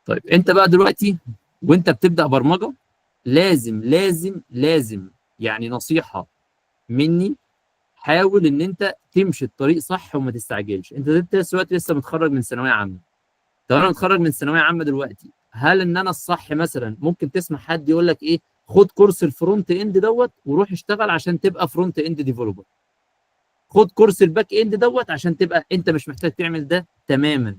طيب انت بقى دلوقتي وانت بتبدا برمجة لازم لازم لازم، يعني نصيحة مني، حاول ان انت تمشي الطريق صح وما تستعجلش. انت دلوقتي لسه متخرج من ثانوية عامة. طب انا متخرج من ثانوية عامة دلوقتي، هل ان انا الصح مثلا ممكن تسمع حد يقول لك ايه، خد كورس ال front end دوت وروح اشتغل عشان تبقى front end developer، خد كورس ال back end دوت عشان تبقى، انت مش محتاج تعمل ده تماما،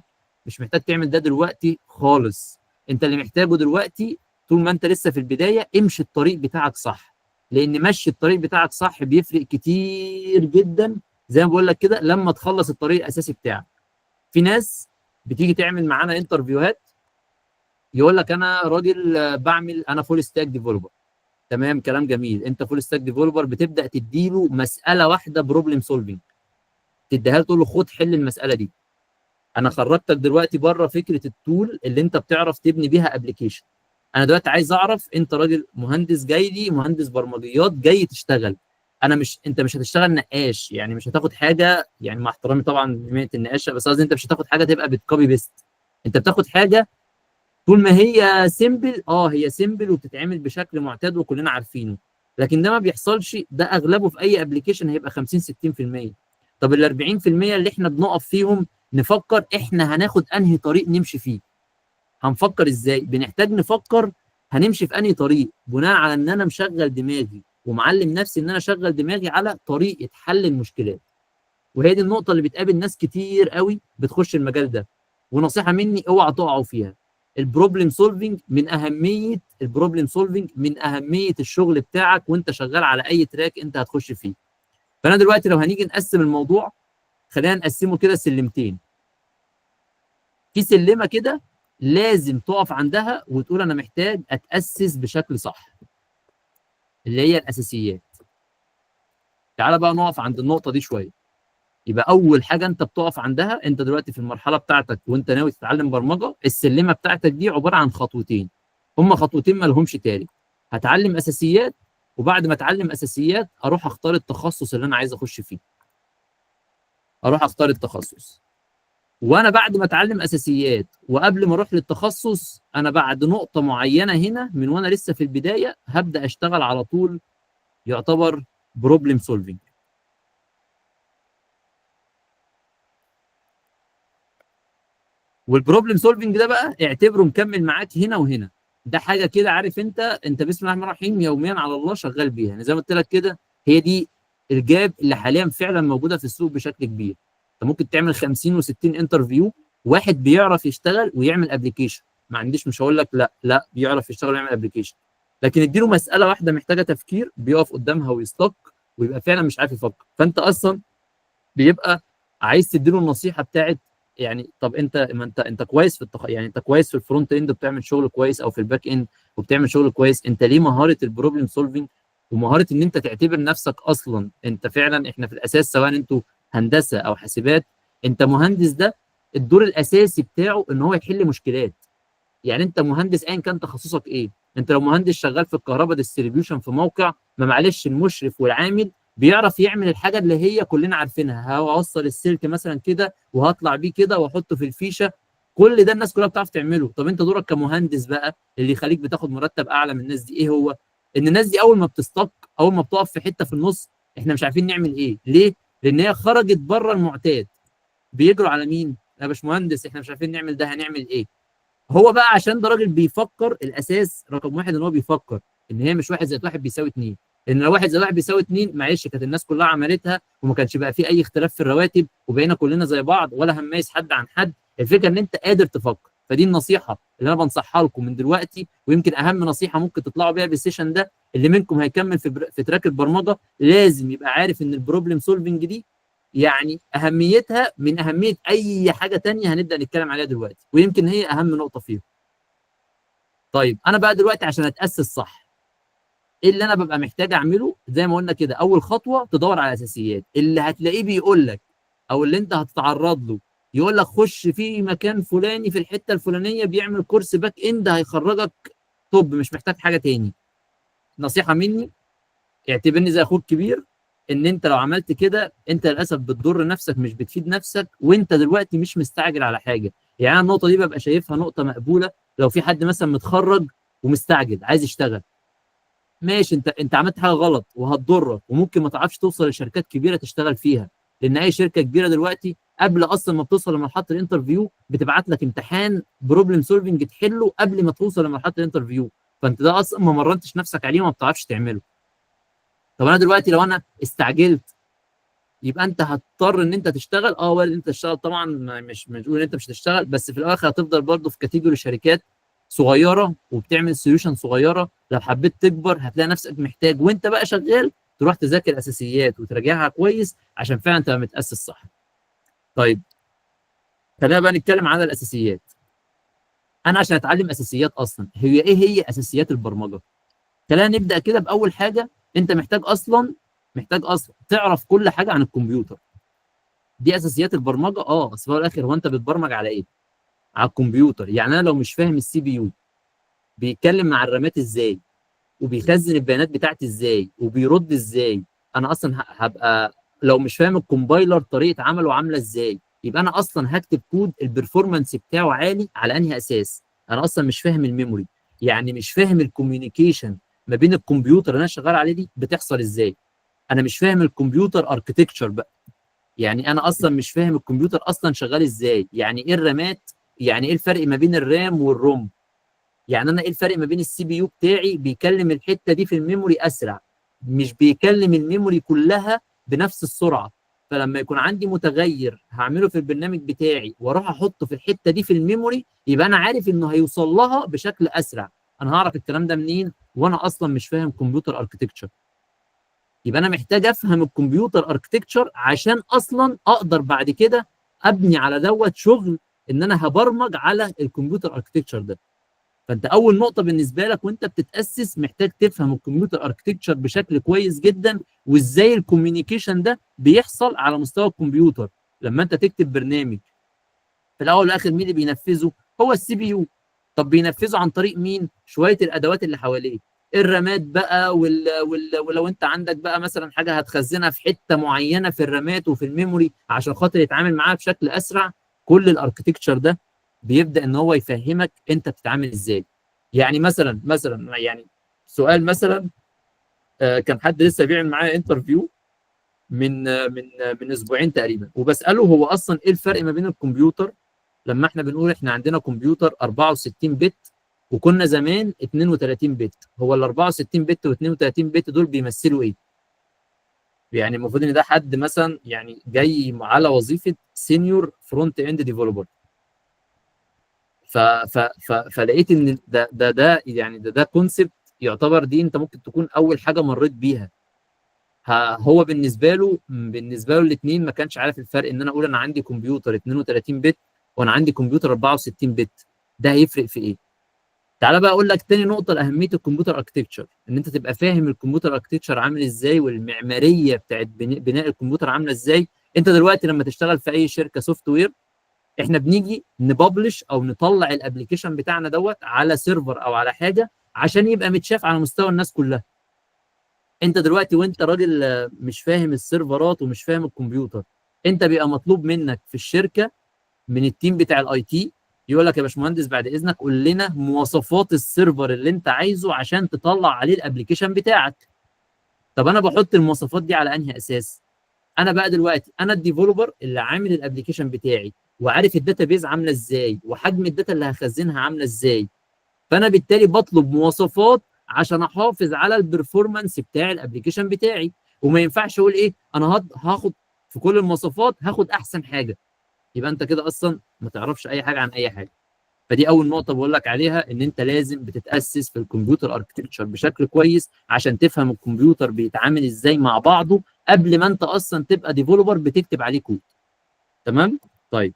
مش محتاج تعمل ده دلوقتي خالص. انت اللي محتاجه دلوقتي طول ما انت لسه في البداية امشي الطريق بتاعك صح، لان مشي الطريق بتاعك صح بيفرق كتير جدا زي ما بقول لك كده لما تخلص الطريق الاساسي بتاعك. في ناس بتيجي تعمل معانا interview هات يقول لك انا راجل بعمل، انا full stack developer. تمام، كلام جميل، انت full stack developer، بتبدا تديله مسالة واحدة problem solving، تديها له تقول له خد حل المسالة دي. انا خرجتك دلوقتي بره فكرة ال tool اللي انت بتعرف تبني بيها application. انا دلوقتي عايز اعرف انت راجل مهندس جاي لي، مهندس برمجيات جاي تشتغل، انا مش، انت مش هتشتغل نقاش، يعني مش هتاخد حاجة، يعني مع احترامي طبعا لمهنه النقاشه، بس قصدي انت مش هتاخد حاجة تبقى بت copy paste، انت بتاخد حاجة طول ما هي simple، هي simple وبتتعمل بشكل معتاد وكلنا عارفينه، لكن ده ما بيحصلش، ده اغلبه في اي application هيبقى 50 60%. طب ال 40% اللي احنا بنقف فيهم نفكر احنا هناخد انهي طريق نمشي فيه، هنفكر ازاي؟ بنحتاج نفكر هنمشي في انهي طريق بناء على ان انا مشغل دماغي ومعلم نفسي ان انا اشغل دماغي على طريقه حل المشكلات. وهي دي النقطة اللي بتقابل ناس كتير قوي بتخش المجال ده، ونصيحة مني اوعى تقعوا فيها. ال problem solving من اهمية ال problem solving من اهمية الشغل بتاعك وانت شغال على اي track انت هتخش فيه. فانا دلوقتي لو هنيجي نقسم الموضوع، خلينا نقسمه كده سلمتين. في سلمه كده لازم تقف عندها وتقول انا محتاج اتاسس بشكل صح، اللي هي الاساسيات. تعال بقى نقف عند النقطة دي شوية. يبقى اول حاجة انت بتقف عندها، انت دلوقتي في المرحلة بتاعتك وانت ناوي تتعلم برمجة، السلمه بتاعتك دي عبارة عن خطوتين، هما خطوتين ما لهمش تالت. هتعلم اساسيات، وبعد ما اتعلم اساسيات اروح اختار التخصص اللي انا عايز اخش فيه. اروح اختار التخصص، وانا بعد ما اتعلم اساسيات وقبل ما اروح للتخصص، انا بعد نقطة معينة هنا من وانا لسه في البداية هبدا اشتغل على طول، يعتبر problem solving. وال problem solving ده بقى اعتبره مكمل معاك هنا وهنا، ده حاجة كده عارف انت بسم الله الرحمن الرحيم يوميا على الله شغال بيها. يعني زي ما قلت لك كده، هي دي ال gap اللي حاليا فعلا موجودة في السوق بشكل كبير. انت ممكن تعمل 50 و60 interview، واحد بيعرف يشتغل ويعمل application، ما عنديش، مش هقول لك لا لا بيعرف يشتغل ويعمل application، لكن اديله مسالة واحدة محتاجه تفكير بيقف قدامها وي stuck ويبقى فعلا مش عارف يفكر. فانت اصلا بيبقى عايز تديله النصيحة بتاعت يعني طب انت ما انت كويس في يعني انت كويس في ال front end وبتعمل شغل كويس، او في ال back end وبتعمل شغل كويس، انت ليه مهارة ال problem solving ومهارة ان انت تعتبر نفسك اصلا انت فعلا، احنا في الاساس سواء انتوا هندسة او حاسبات، انت مهندس، ده الدور الاساسي بتاعه ان هو يحل مشكلات. يعني انت مهندس ايا كان تخصصك ايه، انت لو مهندس شغال في الكهرباء distribution في موقع، ما معلش المشرف والعامل بيعرف يعمل الحاجة اللي هي كلنا عارفينها، هوصل السلك مثلا كده وهطلع بيه كده واحطه في الفيشه، كل ده الناس كلها بتعرف تعمله. طب انت دورك كمهندس بقى اللي يخليك بتاخد مرتب اعلى من الناس دي ايه هو؟ ان الناس دي اول ما بت stuck، اول ما بتقف في حتة في النص، احنا مش عارفين نعمل ايه. ليه؟ لان هي خرجت بره المعتاد. بيجروا على مين؟ يا باشمهندس احنا مش عارفين نعمل ده، هنعمل ايه؟ هو بقى عشان ده راجل بيفكر، الاساس رقم واحد ان هو بيفكر ان هي مش 1 + 1 بيساوي 2، ان لو 1 + 1 بيساوي 2 معلش كانت الناس كلها عملتها وما كانش بقى في اي اختلاف في الرواتب وبقينا كلنا زي بعض ولا هنميز حد عن حد. الفكرة ان انت قادر تفكر. فدي النصيحة اللي انا بنصحها لكم من دلوقتي، ويمكن اهم نصيحة ممكن تطلعوا بيها بال session ده، اللي منكم هيكمل في track البرمجة لازم يبقى عارف ان ال problem solving دي يعني اهميتها من اهمية اي حاجة تانية هنبدا نتكلم عليها دلوقتي، ويمكن هي اهم نقطة فيهم. طيب انا بقى دلوقتي عشان اتاسس صح، ايه اللي انا ببقى محتاج اعمله؟ زي ما قلنا كده، اول خطوة تدور على الاساسيات. اللي هتلاقيه بيقول لك او اللي انت هتتعرض له يقول لك خش في مكان فلاني في الحتة الفلانية بيعمل كورس back end هيخرجك top، مش محتاج حاجة تاني. نصيحة مني، اعتبرني زي اخوك كبير، ان انت لو عملت كده انت للاسف بتضر نفسك مش بتفيد نفسك، وانت دلوقتي مش مستعجل على حاجة. يعني انا النقطة دي ببقى شايفها نقطة مقبولة لو في حد مثلا متخرج ومستعجل عايز يشتغل، ماشي، انت عملت حاجة غلط وهتضرك، وممكن ما تعرفش توصل لشركات كبيرة تشتغل فيها، لان اي شركة كبيرة دلوقتي قبل اصلا ما بتوصل لمرحلة ال interview بتبعت لك امتحان problem solving تحله قبل ما توصل لمرحلة ال interview، فانت ده اصلا ما مرنتش نفسك عليه وما بتعرفش تعمله. طب انا دلوقتي لو انا استعجلت يبقى انت هتضطر ان انت تشتغل، وارد انت تشتغل طبعا، مش بنقول ان انت مش هتشتغل، بس في الاخر هتفضل برضه في category شركات صغيرة وبتعمل solution صغيره. لو حبيت تكبر هتلاقي نفسك محتاج وانت بقى شغال تروح تذاكر اساسيات وتراجعها كويس عشان فعلا تبقى متاسس صح. طيب خلينا بقى نتكلم على الاساسيات. انا عشان اتعلم اساسيات اصلا، هي ايه هي اساسيات البرمجة؟ خلينا نبدا كده باول حاجة، انت محتاج اصلا تعرف كل حاجة عن الكمبيوتر. دي اساسيات البرمجة. اصل في الاخر هو انت بتبرمج على ايه؟ على الكمبيوتر. يعني انا لو مش فاهم ال CPU بيتكلم مع الرامات ازاي، وبيخزن البيانات بتاعتي ازاي، وبيرد ازاي، انا اصلا هبقى لو مش فاهم ال compiler طريقه عمله عامله ازاي، يبقى انا اصلا هكتب code ال performance بتاعه عالي على انهي اساس؟ انا اصلا مش فاهم ال memory، يعني مش فاهم ال communication ما بين الكمبيوتر اللي انا شغال عليه دي بتحصل ازاي، انا مش فاهم ال computer architecture بقى، يعني انا اصلا مش فاهم الكمبيوتر اصلا شغال ازاي، يعني ايه الرامات، يعني ايه الفرق ما بين ال RAM وال ROM، يعني انا ايه الفرق ما بين ال CPU بتاعي بيكلم الحتة دي في ال memory اسرع، مش بيكلم ال memory كلها بنفس السرعة. فلما يكون عندي متغير هعمله في البرنامج بتاعي واروح احطه في الحتة دي في ال memory، يبقى انا عارف انه هيوصل لها بشكل اسرع. انا هعرف الكلام ده منين وانا اصلا مش فاهم computer architecture؟ يبقى انا محتاج افهم ال computer architecture عشان اصلا اقدر بعد كده ابني على دوت شغل ان انا هبرمج على ال computer architecture ده. فانت اول نقطة بالنسبة لك وانت بتتاسس محتاج تفهم ال computer architecture بشكل كويس جدا، وازاي ال communication ده بيحصل على مستوى الكمبيوتر. لما انت تكتب برنامج في الاول والاخر مين اللي بينفذه؟ هو ال CPU. طب بينفذه عن طريق مين؟ شوية الادوات اللي حواليه، الرامات بقى ولو انت عندك بقى مثلا حاجة هتخزنها في حتة معينة في الرامات وفي ال memory عشان خاطر يتعامل معاها بشكل اسرع. كل ال architecture ده بيبدا ان هو يفهمك انت بتتعامل ازاي. يعني مثلا يعني سؤال مثلا، كان حد لسه بيعمل معايا interview من اسبوعين تقريبا، وبساله هو اصلا ايه الفرق ما بين الكمبيوتر لما احنا بنقول احنا عندنا كمبيوتر 64 bit وكنا زمان 32 bit، هو ال 64 bit و 32 bit دول بيمثلوا ايه؟ يعني المفروض ان ده حد مثلا يعني جاي على وظيفة senior front end developer، ف ف ف فلقيت ان ده يعني ده concept يعتبر دي انت ممكن تكون اول حاجة مريت بيها. هو بالنسبه له الاثنين ما كانش عارف الفرق، ان انا اقول انا عندي كمبيوتر 32 bit وانا عندي كمبيوتر 64 bit، ده هيفرق في ايه؟ تعالى بقى اقول لك تاني نقطة لاهمية ال computer architecture، ان انت تبقى فاهم ال computer architecture عامل ازاي والمعماريه بتاعت بناء الكمبيوتر عامله ازاي. انت دلوقتي لما تشتغل في اي شركة software، احنا بنيجي ن publish او نطلع ال application بتاعنا دوت على server او على حاجة عشان يبقى متشاف على مستوى الناس كلها. انت دلوقتي وانت راجل مش فاهم السيرفرات ومش فاهم الكمبيوتر، انت بيبقى مطلوب منك في الشركة من ال team بتاع ال IT، يقول لك يا باشمهندس بعد اذنك قول لنا مواصفات ال server اللي انت عايزه عشان تطلع عليه ال application بتاعك. طب انا بحط المواصفات دي على انهي اساس؟ انا بقى دلوقتي انا ال developer اللي عامل ال application بتاعي وعارف ال database عامله ازاي وحجم ال data اللي هخزنها عامله ازاي، فانا بالتالي بطلب مواصفات عشان احافظ على ال performance بتاع ال application بتاعي. وما ينفعش اقول ايه انا هاخد في كل المواصفات هاخد احسن حاجة، يبقى انت كده اصلا ما تعرفش اي حاجة عن اي حاجة. فدي اول نقطة بقول لك عليها، ان انت لازم بتتاسس في ال computer architecture بشكل كويس عشان تفهم الكمبيوتر بيتعامل ازاي مع بعضه قبل ما انت اصلا تبقى developer بتكتب عليه كود. تمام؟ طيب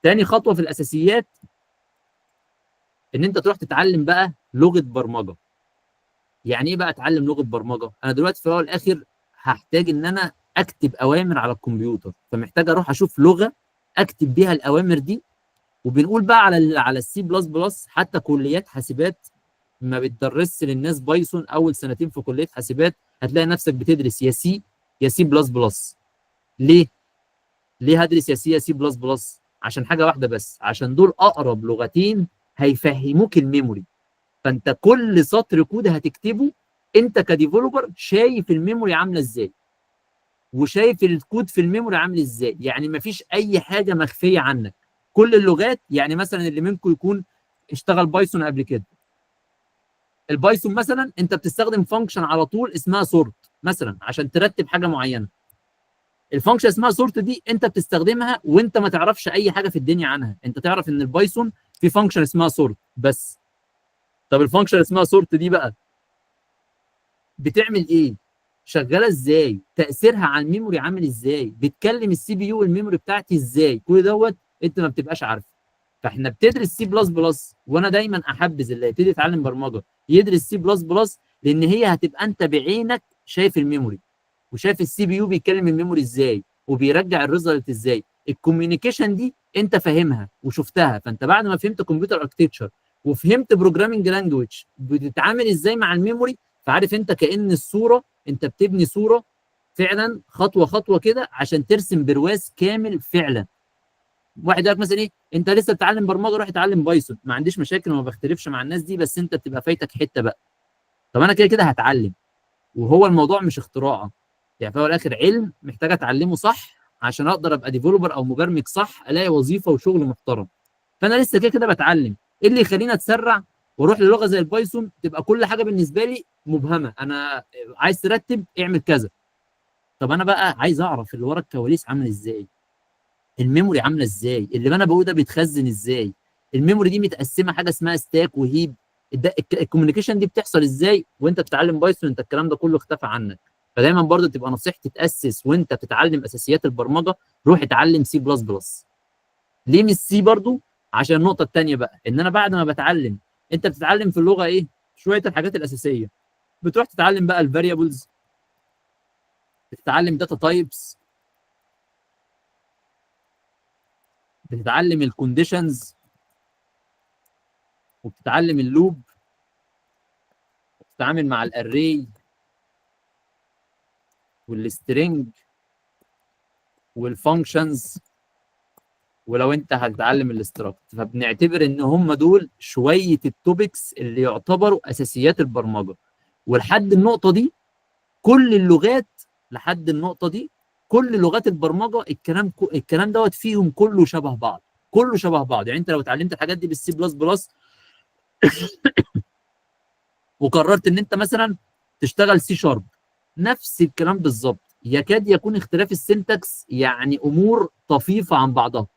تاني خطوة في الاساسيات ان انت تروح تتعلم بقى لغة برمجة. يعني ايه بقى اتعلم لغة برمجة؟ انا دلوقتي في الاول والاخر هحتاج ان انا اكتب اوامر على الكمبيوتر، فمحتاج اروح اشوف لغة اكتب بيها الاوامر دي. وبنقول بقى على ال C plus plus، حتى كليات حاسبات ما بتدرسش للناس Python اول سنتين في كليه حاسبات، هتلاقي نفسك بتدرس يا C يا C plus plus. ليه؟ ليه هدرس يا C يا C plus plus؟ عشان حاجة واحدة بس، عشان دول اقرب لغتين هيفهموك ال memory. فانت كل سطر كود هتكتبه انت ك developer شايف ال memory عامله ازاي، وشايف الكود في ال memory عامل ازاي، يعني مفيش اي حاجة مخفية عنك. كل اللغات، يعني مثلا اللي منكم يكون اشتغل Python قبل كده، ال Python مثلا انت بتستخدم function على طول اسمها sort مثلا عشان ترتب حاجة معينة. ال function اسمها sort دي انت بتستخدمها وانت ما تعرفش اي حاجة في الدنيا عنها، انت تعرف ان ال Python في function اسمها sort بس. طب ال function اسمها sort دي بقى بتعمل ايه؟ شغالة ازاي؟ تاثيرها على ال memory عامل ازاي؟ بتكلم ال CPU وال memory بتاعتي ازاي؟ كل دوت انت ما بتبقاش عارفه. فاحنا بتدرس C plus plus، وانا دايما احبذ اللي يبتدي يتعلم برمجة يدرس C plus plus، لان هي هتبقى انت بعينك شايف ال memory وشايف ال CPU بيكلم ال memory ازاي وبيرجع ال result ازاي. ال communication دي انت فاهمها وشفتها، فانت بعد ما فهمت computer architecture وفهمت programming language بتتعامل ازاي مع ال memory، فعارف انت كأن الصورة، انت بتبني صوره فعلا خطوة خطوة كده عشان ترسم برواز كامل فعلا. واحد يقول لك مثلا ايه، انت لسه بتتعلم برمجة روح اتعلم Python، ما عنديش مشاكل وما بختلفش مع الناس دي، بس انت بتبقى فايتك حتة بقى. طب انا كده كده هتعلم، وهو الموضوع مش اختراع يعني، في الاخر علم محتاج اتعلمه صح عشان اقدر ابقى developer او مبرمج صح، الاقي وظيفة وشغل محترم. فانا لسه كده كده بتعلم، ايه اللي يخليني اتسرع واروح للغة زي ال Python تبقى كل حاجة بالنسبة لي مبهمة؟ انا عايز ترتب اعمل كذا، طب انا بقى عايز اعرف اللي ورا الكواليس عامل ازاي، ال memory عامله ازاي، اللي انا بقوله ده بيتخزن ازاي، ال memory دي متقسمه حاجة اسمها stack و heap، ال communication دي بتحصل ازاي وانت بتتعلم Python انت الكلام ده كله اختفى عنك. فدايما برضو تبقى نصيحتي تاسس وانت بتتعلم اساسيات البرمجة، روح اتعلم C plus plus. ليه مش C برضو؟ عشان النقطة الثانية بقى، ان انا بعد ما بتعلم، انت بتتعلم في اللغة ايه؟ شوية الحاجات الاساسية، بتروح تتعلم بقى ال variables، بتتعلم data types، بتتعلم ال conditions، وبتتعلم ال loop، وبتتعامل مع ال array وال string وال functions، ولو انت هتتعلم ال struct. فبنعتبر ان هم دول شوية ال topics اللي يعتبروا اساسيات البرمجة. ولحد النقطة دي كل اللغات، لحد النقطة دي كل لغات البرمجة الكلام دوت فيهم كله شبه بعض، كله شبه بعض. يعني انت لو اتعلمت الحاجات دي بال C plus plus وقررت ان انت مثلا تشتغل C sharp، نفس الكلام بالظبط، يكاد يكون اختلاف ال syntax يعني امور طفيفة عن بعضها.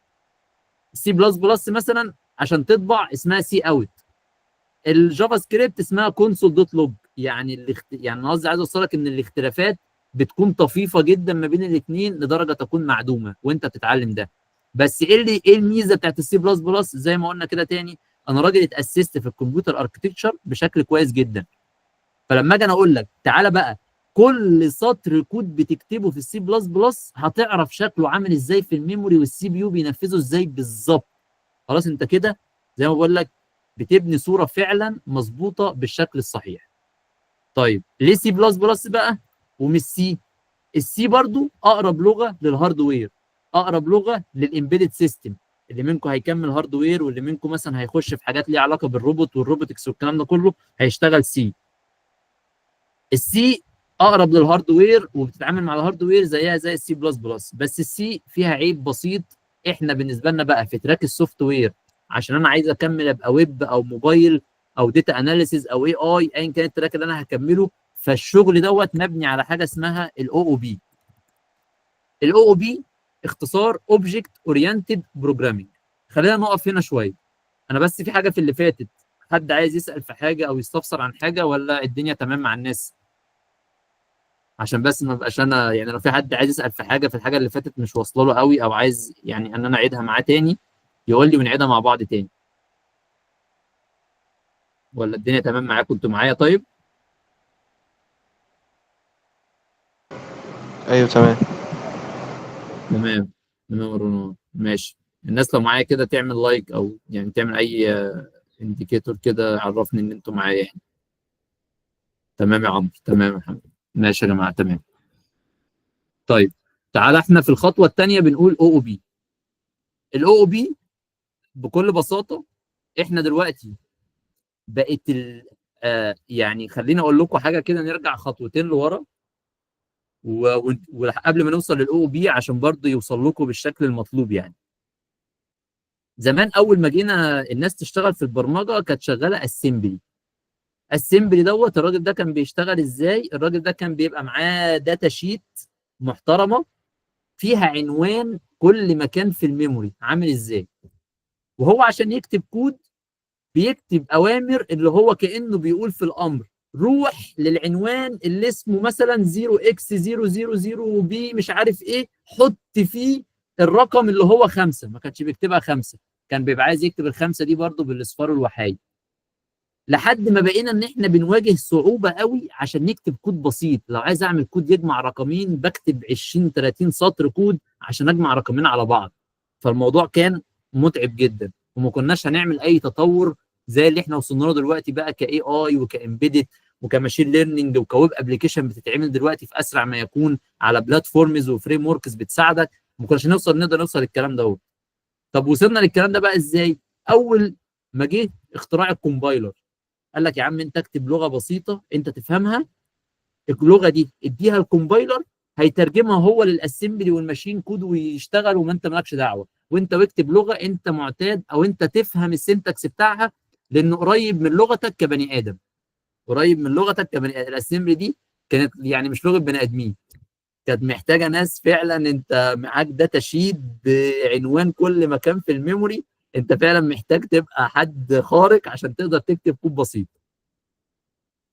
C plus plus مثلا عشان تطبع اسمها cout، ال JavaScript اسمها console dot log. يعني يعني انا قصدي عايز اوصلك ان الاختلافات بتكون طفيفة جدا ما بين الاثنين لدرجة تكون معدومة وانت بتتعلم ده. بس ايه اللي ايه الميزة بتاعت ال C plus plus؟ زي ما قلنا كده تاني، انا راجل اتاسست في ال computer architecture بشكل كويس جدا، فلما اجي انا اقول لك تعالى بقى كل سطر كود بتكتبه في ال C plus plus هتعرف شكله عامل ازاي في ال memory وال CPU بينفذه ازاي بالظبط. خلاص انت كده زي ما بقول لك بتبني صوره فعلا مظبوطة بالشكل الصحيح. طيب ليه C plus plus بقى ومش C؟ ال C برضو اقرب لغة لل hardware، اقرب لغة لل embedded system. اللي منكم هيكمل hardware واللي منكم مثلا هيخش في حاجات ليها علاقة بالروبوت وال robotics والكلام ده كله هيشتغل C. ال C اقرب لل hardware وبتتعامل مع ال hardware زيها زي ال C plus plus، بس ال C فيها عيب بسيط. احنا بالنسبة لنا بقى في track ال software، عشان انا عايز اكمل ابقى ويب او موبايل او data analysis او AI، ايا كان ال track اللي انا هكمله، فالشغل دوت مبني على حاجة اسمها ال OOP. ال OOP اختصار object oriented programming. خلينا نقف هنا شوية. انا بس في حاجة في اللي فاتت، حد عايز يسال في حاجة او يستفسر عن حاجة، ولا الدنيا تمام مع الناس؟ عشان بس ما بقاش انا يعني لو في حد عايز يسال في حاجة في الحاجة اللي فاتت مش واصله له قوي، او عايز يعني ان انا اعيدها معاه تاني يقول لي ونعيدها مع بعض تاني، ولا الدنيا تمام معاكم انتوا معايا؟ طيب ايوه تمام. تمام تمام رونو، ماشي. الناس لو معايا كده تعمل like او يعني تعمل اي indicator كده عرفني ان انتوا معايا يعني. تمام يا عمرو، تمام يا محمد، ماشي يا جماعة تمام. طيب تعالى احنا في الخطوة الثانية بنقول OOP. ال OOP بكل بساطة احنا دلوقتي بقت ال يعني خليني اقول لكم حاجة كده، نرجع خطوتين لورا وقبل ما نوصل لل OOP عشان برضه يوصل لكم بالشكل المطلوب. يعني زمان اول ما جينا الناس تشتغل في البرمجة كانت شغالة assembly. assembly دوت الراجل ده كان بيشتغل ازاي؟ الراجل ده كان بيبقى معاه data sheet محترمه فيها عنوان كل مكان في ال memory عامل ازاي، وهو عشان يكتب كود بيكتب اوامر اللي هو كانه بيقول في الامر روح للعنوان اللي اسمه مثلا 0x000 B مش عارف ايه، حط فيه الرقم اللي هو 5. ما كانش بيكتبها 5، كان بيبقى عايز يكتب الخمسة دي برضه بالاصفار الوحايد. لحد ما بقينا ان احنا بنواجه صعوبة قوي عشان نكتب كود بسيط. لو عايز اعمل كود يجمع رقمين بكتب 20 30 سطر كود عشان اجمع رقمين على بعض. فالموضوع كان متعب جدا، وما كناش هنعمل اي تطور زي اللي احنا وصلنا له دلوقتي بقى ك AI وك embedded وك machine learning وك web application بتتعمل دلوقتي في اسرع ما يكون على platforms و frameworks بتساعدك. ما كناش نقدر نوصل للكلام ده. طب وصلنا للكلام ده بقى ازاي؟ اول ما جه اختراع ال compiler قال لك يا عم انت اكتب لغة بسيطة انت تفهمها، اللغة دي اديها ال compiler هيترجمها هو لل assembly وال machine code ويشتغل وما انت مالكش دعوه، وانت واكتب لغة انت معتاد او انت تفهم ال syntax بتاعها لانه قريب من لغتك كبني ادم، قريب من لغتك كبني ادم. ال assembly دي كانت يعني مش لغة بني ادمين، كانت محتاجه ناس فعلا انت معاك data sheet بعنوان كل مكان في ال memory، انت فعلا محتاج تبقى حد خارق عشان تقدر تكتب كود بسيط.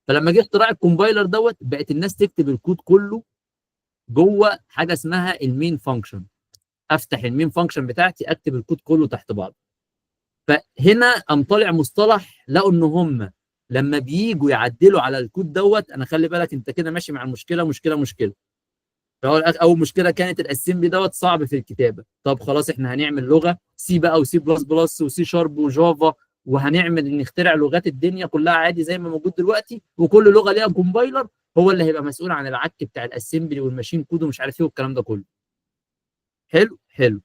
فلما جه اختراع ال compiler دوت بقت الناس تكتب الكود كله جوه حاجة اسمها ال main function. افتح ال main function بتاعتي اكتب الكود كله تحت بعض. فهنا قام طالع مصطلح، لقوا ان هم لما بييجوا يعدلوا على الكود دوت، انا خلي بالك انت كده ماشي مع المشكلة مشكلة مشكلة. فهو اول مشكلة كانت ال assembly دوت صعب في الكتابة. طب خلاص احنا هنعمل لغة C بقى و C plus plus و C sharp و Java، وهنعمل نخترع لغات الدنيا كلها عادي زي ما موجود دلوقتي، وكل لغة ليها compiler هو اللي هيبقى مسؤول عن العك بتاع ال assembly وال machine code ومش عارف ايه والكلام ده كله. حلو حلو.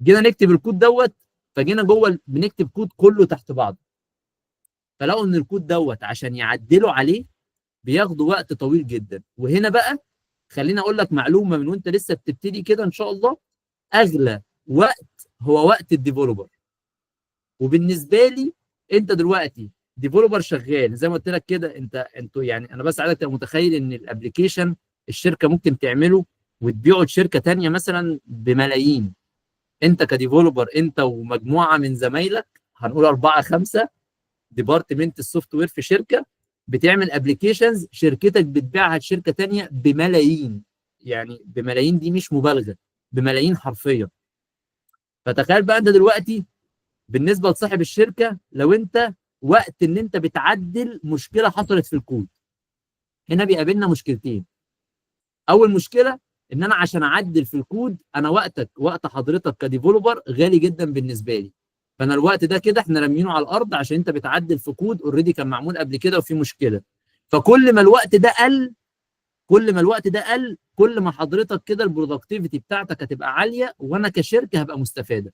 جينا نكتب الكود دوت، فجينا جوه بنكتب كود كله تحت بعض، فلقوا ان الكود دوت عشان يعدلوا عليه بياخدوا وقت طويل جدا. وهنا بقى خليني اقول لك معلومة من وانت لسه بتبتدي كده ان شاء الله، اغلى وقت هو وقت ال developer. وبالنسبة لي انت دلوقتي developer شغال زي ما قلت لك كده، انتوا يعني انا بس عايزك تبقى متخيل ان ال application الشركة ممكن تعمله وتبيعه لشركة ثانية مثلا بملايين. انت ك developer انت ومجموعة من زمايلك، هنقول 4 5 department ال software في شركة بتعمل applications، شركتك بتبيعها لشركة ثانية بملايين، يعني بملايين دي مش مبالغه، بملايين حرفيا. فتخيل بقى انت دلوقتي بالنسبة لصاحب الشركة لو انت وقت ان انت بتعدل مشكلة حصلت في الكود، هنا بيقابلنا مشكلتين. اول مشكلة ان انا عشان اعدل في الكود انا وقتك، وقت حضرتك ك developer غالي جدا بالنسبة لي، فانا الوقت ده كده احنا رامينه على الارض عشان انت بتعدل في code already كان معمول قبل كده وفي مشكلة. فكل ما الوقت ده قل، كل ما الوقت ده قل، كل ما حضرتك كده ال productivity بتاعتك هتبقى عالية وانا كشركة هبقى مستفادة.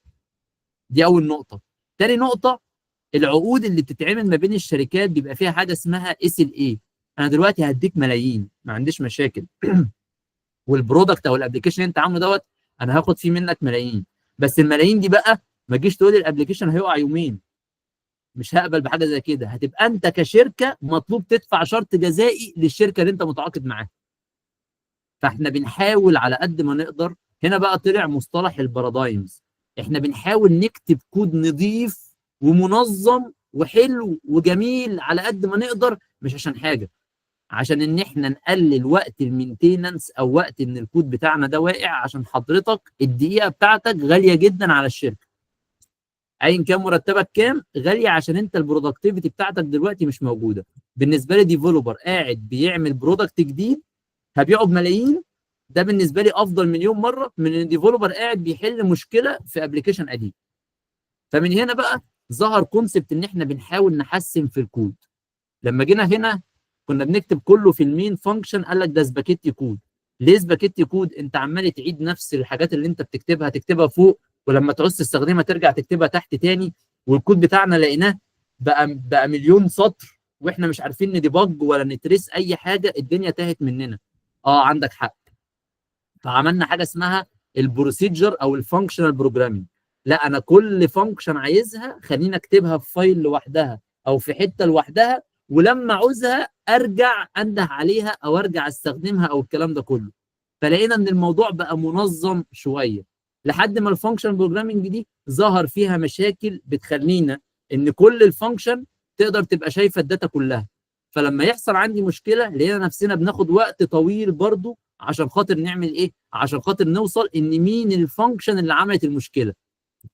دي اول نقطة. تاني نقطة، العقود اللي بتتعمل ما بين الشركات بيبقى فيها حاجة اسمها SLA. انا دلوقتي هديك ملايين ما عنديش مشاكل، وال product او ال application اللي انت عامله دوت انا هاخد فيه منك ملايين، بس الملايين دي بقى ما تجيش تقول لي ال application هيقع يومين، مش هقبل بحاجة زي كده. هتبقى انت كشركة مطلوب تدفع شرط جزائي للشركة اللي انت متعاقد معاها. فاحنا بنحاول على قد ما نقدر. هنا بقى طلع مصطلح ال paradigms. احنا بنحاول نكتب كود نظيف ومنظم وحلو وجميل على قد ما نقدر، مش عشان حاجة، عشان ان احنا نقلل وقت ال maintenance او وقت ان الكود بتاعنا ده واقع، عشان حضرتك الدقيقة بتاعتك غالية جدا على الشركة، ايا كان مرتبك كام غالية، عشان انت ال productivity بتاعتك دلوقتي مش موجودة. بالنسبة لي developer قاعد بيعمل product جديد هبيعه بملايين، ده بالنسبة لي افضل مليون مرة من ان developer قاعد بيحل مشكلة في application قديم. فمن هنا بقى ظهر concept ان احنا بنحاول نحسن في الكود. لما جينا هنا كنا بنكتب كله في ال main function، قال لك ده spaghetti code. ليه spaghetti code؟ انت عمال تعيد نفس الحاجات اللي انت بتكتبها، تكتبها فوق ولما تعوز تستخدمها ترجع تكتبها تحت تاني. والكود بتاعنا لقيناه بقى مليون سطر، واحنا مش عارفين ن debug ولا ن trace اي حاجه، الدنيا تاهت مننا. اه عندك حق. فعملنا حاجة اسمها ال procedure او ال functional programming. لا انا كل function عايزها خليني اكتبها في file لوحدها او في حتة لوحدها، ولما عاوزها ارجع انده عليها او ارجع استخدمها او الكلام ده كله. فلقينا ان الموضوع بقى منظم شويه، لحد ما ال function programming دي ظهر فيها مشاكل بتخلينا ان كل ال function تقدر تبقى شايفه ال data كلها. فلما يحصل عندي مشكلة لقينا نفسنا بناخد وقت طويل برضو عشان خاطر نعمل ايه؟ عشان خاطر نوصل ان مين ال function اللي عملت المشكلة.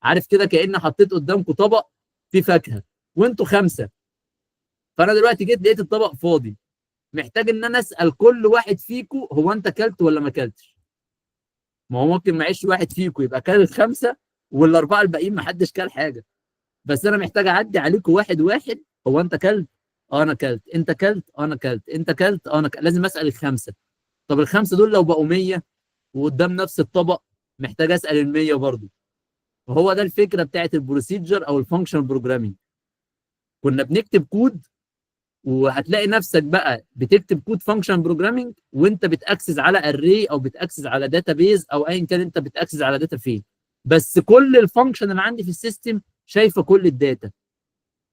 عارف كده كأن حطيت قدامكم طبق فيه فاكهة وانتوا خمسة، فانا دلوقتي جيت لقيت الطبق فاضي، محتاج ان انا اسال كل واحد فيكم هو انت اكلت ولا ما اكلتش؟ ما هو ممكن معيش واحد فيكم يبقى كل الخمسة والاربعة الباقيين ما حدش كل حاجة، بس انا محتاج اعدي عليكم واحد واحد. هو انت كلت؟ اه انا كلت. انت كلت؟ اه انا كلت. انت كلت؟ اه انا كلت. لازم اسال الخمسة. طب الخمسة دول لو بقوا 100 وقدام نفس الطبق محتاج اسال ال 100 برضه. فهو ده الفكرة بتاعت ال procedure او ال function programming. كنا بنكتب كود، وهتلاقي نفسك بقى بتكتب code function programming وانت بت access على array او بت access على database او ايا كان انت بت access على data فين، بس كل ال function اللي عندي في ال system شايفه كل ال data.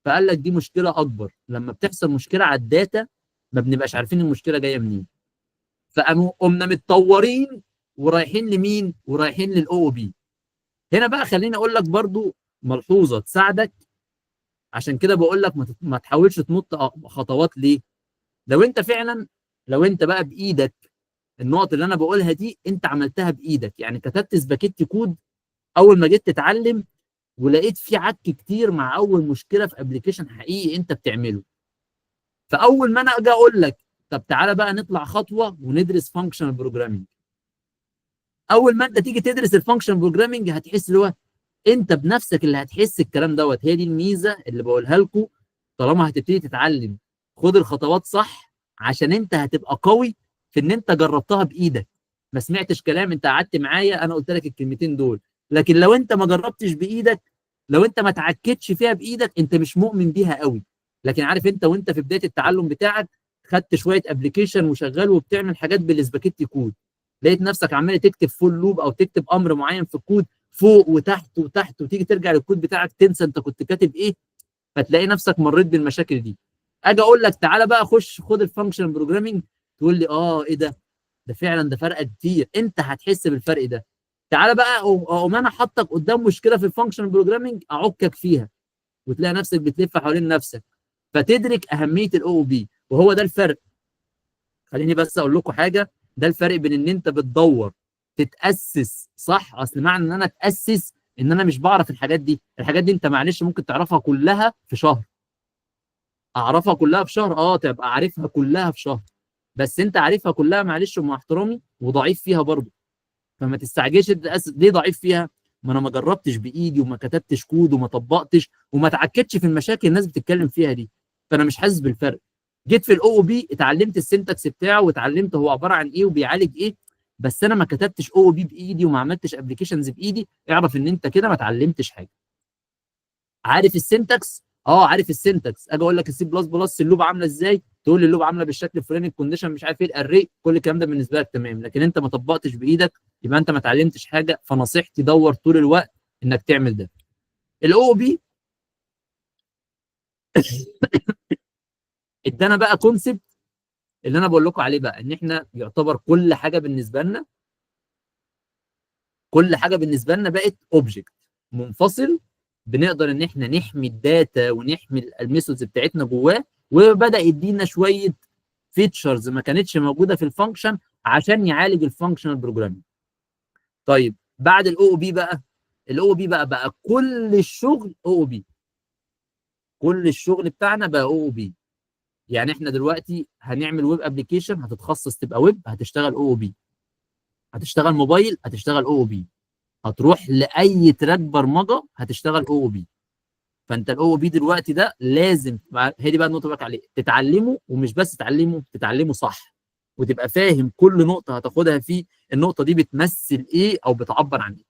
فقال لك دي مشكلة اكبر، لما بتحصل مشكلة على ال data ما بنبقاش عارفين المشكلة جاية منين. فقاموا قمنا متطورين ورايحين لمين؟ ورايحين لل OOP. هنا بقى خليني اقول لك برضو ملحوظة تساعدك، عشان كده بقول لك ما تحاولش تنط خطوات. ليه؟ لو انت فعلا، لو انت بقى بايدك النقط اللي انا بقولها دي انت عملتها بايدك، يعني كتبت spaghetti code اول ما جيت تتعلم ولقيت في عك كتير مع اول مشكلة في application حقيقي انت بتعمله، فاول ما انا اجي اقول لك طب تعالى بقى نطلع خطوة وندرس functional programming، اول ما انت تيجي تدرس ال function programming هتحس اللي هو انت بنفسك اللي هتحس الكلام دوت. هي دي الميزة اللي بقولها لكم، طالما هتبتدي تتعلم خد الخطوات صح، عشان انت هتبقى قوي في ان انت جربتها بايدك، ما سمعتش كلام، انت قعدت معايا انا قلت لك الكلمتين دول. لكن لو انت ما جربتش بايدك، لو انت ما اتعكتش فيها بايدك، انت مش مؤمن بيها قوي. لكن عارف انت وانت في بداية التعلم بتاعك خدت شوية application وشغال وبتعمل حاجات بال spaghetti code، لقيت نفسك عمال تكتب for loop او تكتب امر معين في الكود فوق وتحت وتحت، وتيجي ترجع للكود بتاعك تنسى انت كنت كاتب ايه، فتلاقي نفسك مريت بالمشاكل دي. اجي اقول لك تعالى بقى خش خد ال function programming، تقول لي اه ايه ده، ده فعلا ده فرق كتير، انت هتحس بالفرق ده. تعالى بقى اقوم انا حاطك قدام مشكلة في ال function programming اعكك فيها، وتلاقي نفسك بتلف حوالين نفسك، فتدرك اهمية ال OOP. وهو ده الفرق. خليني بس اقول لكم حاجة، ده الفرق بين ان انت بتدور تتاسس صح. اصل معنى ان انا اتاسس ان انا مش بعرف الحاجات دي، الحاجات دي انت معلش ممكن تعرفها كلها في شهر، اعرفها كلها في شهر، اه تبقى عارفها كلها في شهر، بس انت عارفها كلها معلش ومع احترامي وضعيف فيها برضه. فما تستعجلش تتاسس. ليه ضعيف فيها؟ ما انا ما جربتش بايدي وما كتبتش كود وما طبقتش وما اتعكتش في المشاكل الناس بتتكلم فيها دي، فانا مش حاسس بالفرق. جيت في ال OOP اتعلمت ال syntax بتاعه واتعلمت هو عبارة عن ايه وبيعالج ايه، بس انا ما كتبتش OOP بايدي وما عملتش applications بايدي. اعرف ان انت كده ما اتعلمتش حاجة. عارف ال syntax؟ اه عارف ال syntax. اجي اقول لك ال C plus plus ال loop عامله ازاي، تقول لي ال loop عامله بالشكل الفلاني، ال condition مش عارف ايه، ال array، كل الكلام ده بالنسبة لك تمام، لكن انت ما طبقتش بايدك، يبقى انت ما اتعلمتش حاجة. فنصيحتي دور طول الوقت انك تعمل ده. ال OOP ادانا بقى concept اللي انا بقول لكم عليه بقى، ان احنا يعتبر كل حاجة بالنسبة لنا، كل حاجة بالنسبة لنا بقت object منفصل، بنقدر ان احنا نحمي ال data ونحمي ال methods بتاعتنا جواه، وبدا يدينا شوية features ما كانتش موجودة في ال function عشان يعالج ال functional programming. طيب بعد ال OOP بقى، ال OOP بقى كل الشغل OOP، كل الشغل بتاعنا بقى OOP. يعني احنا دلوقتي هنعمل web application هتتخصص تبقى ويب، هتشتغل OOP، هتشتغل موبايل هتشتغل OOP، هتروح لاي track برمجة هتشتغل OOP. فانت ال OOP دلوقتي ده لازم، هي دي بقى النقطة اللي بقولك عليها، تتعلمه، ومش بس تتعلمه، تتعلمه صح وتبقى فاهم كل نقطة هتاخدها فيه، النقطة دي بتمثل ايه او بتعبر عن ايه.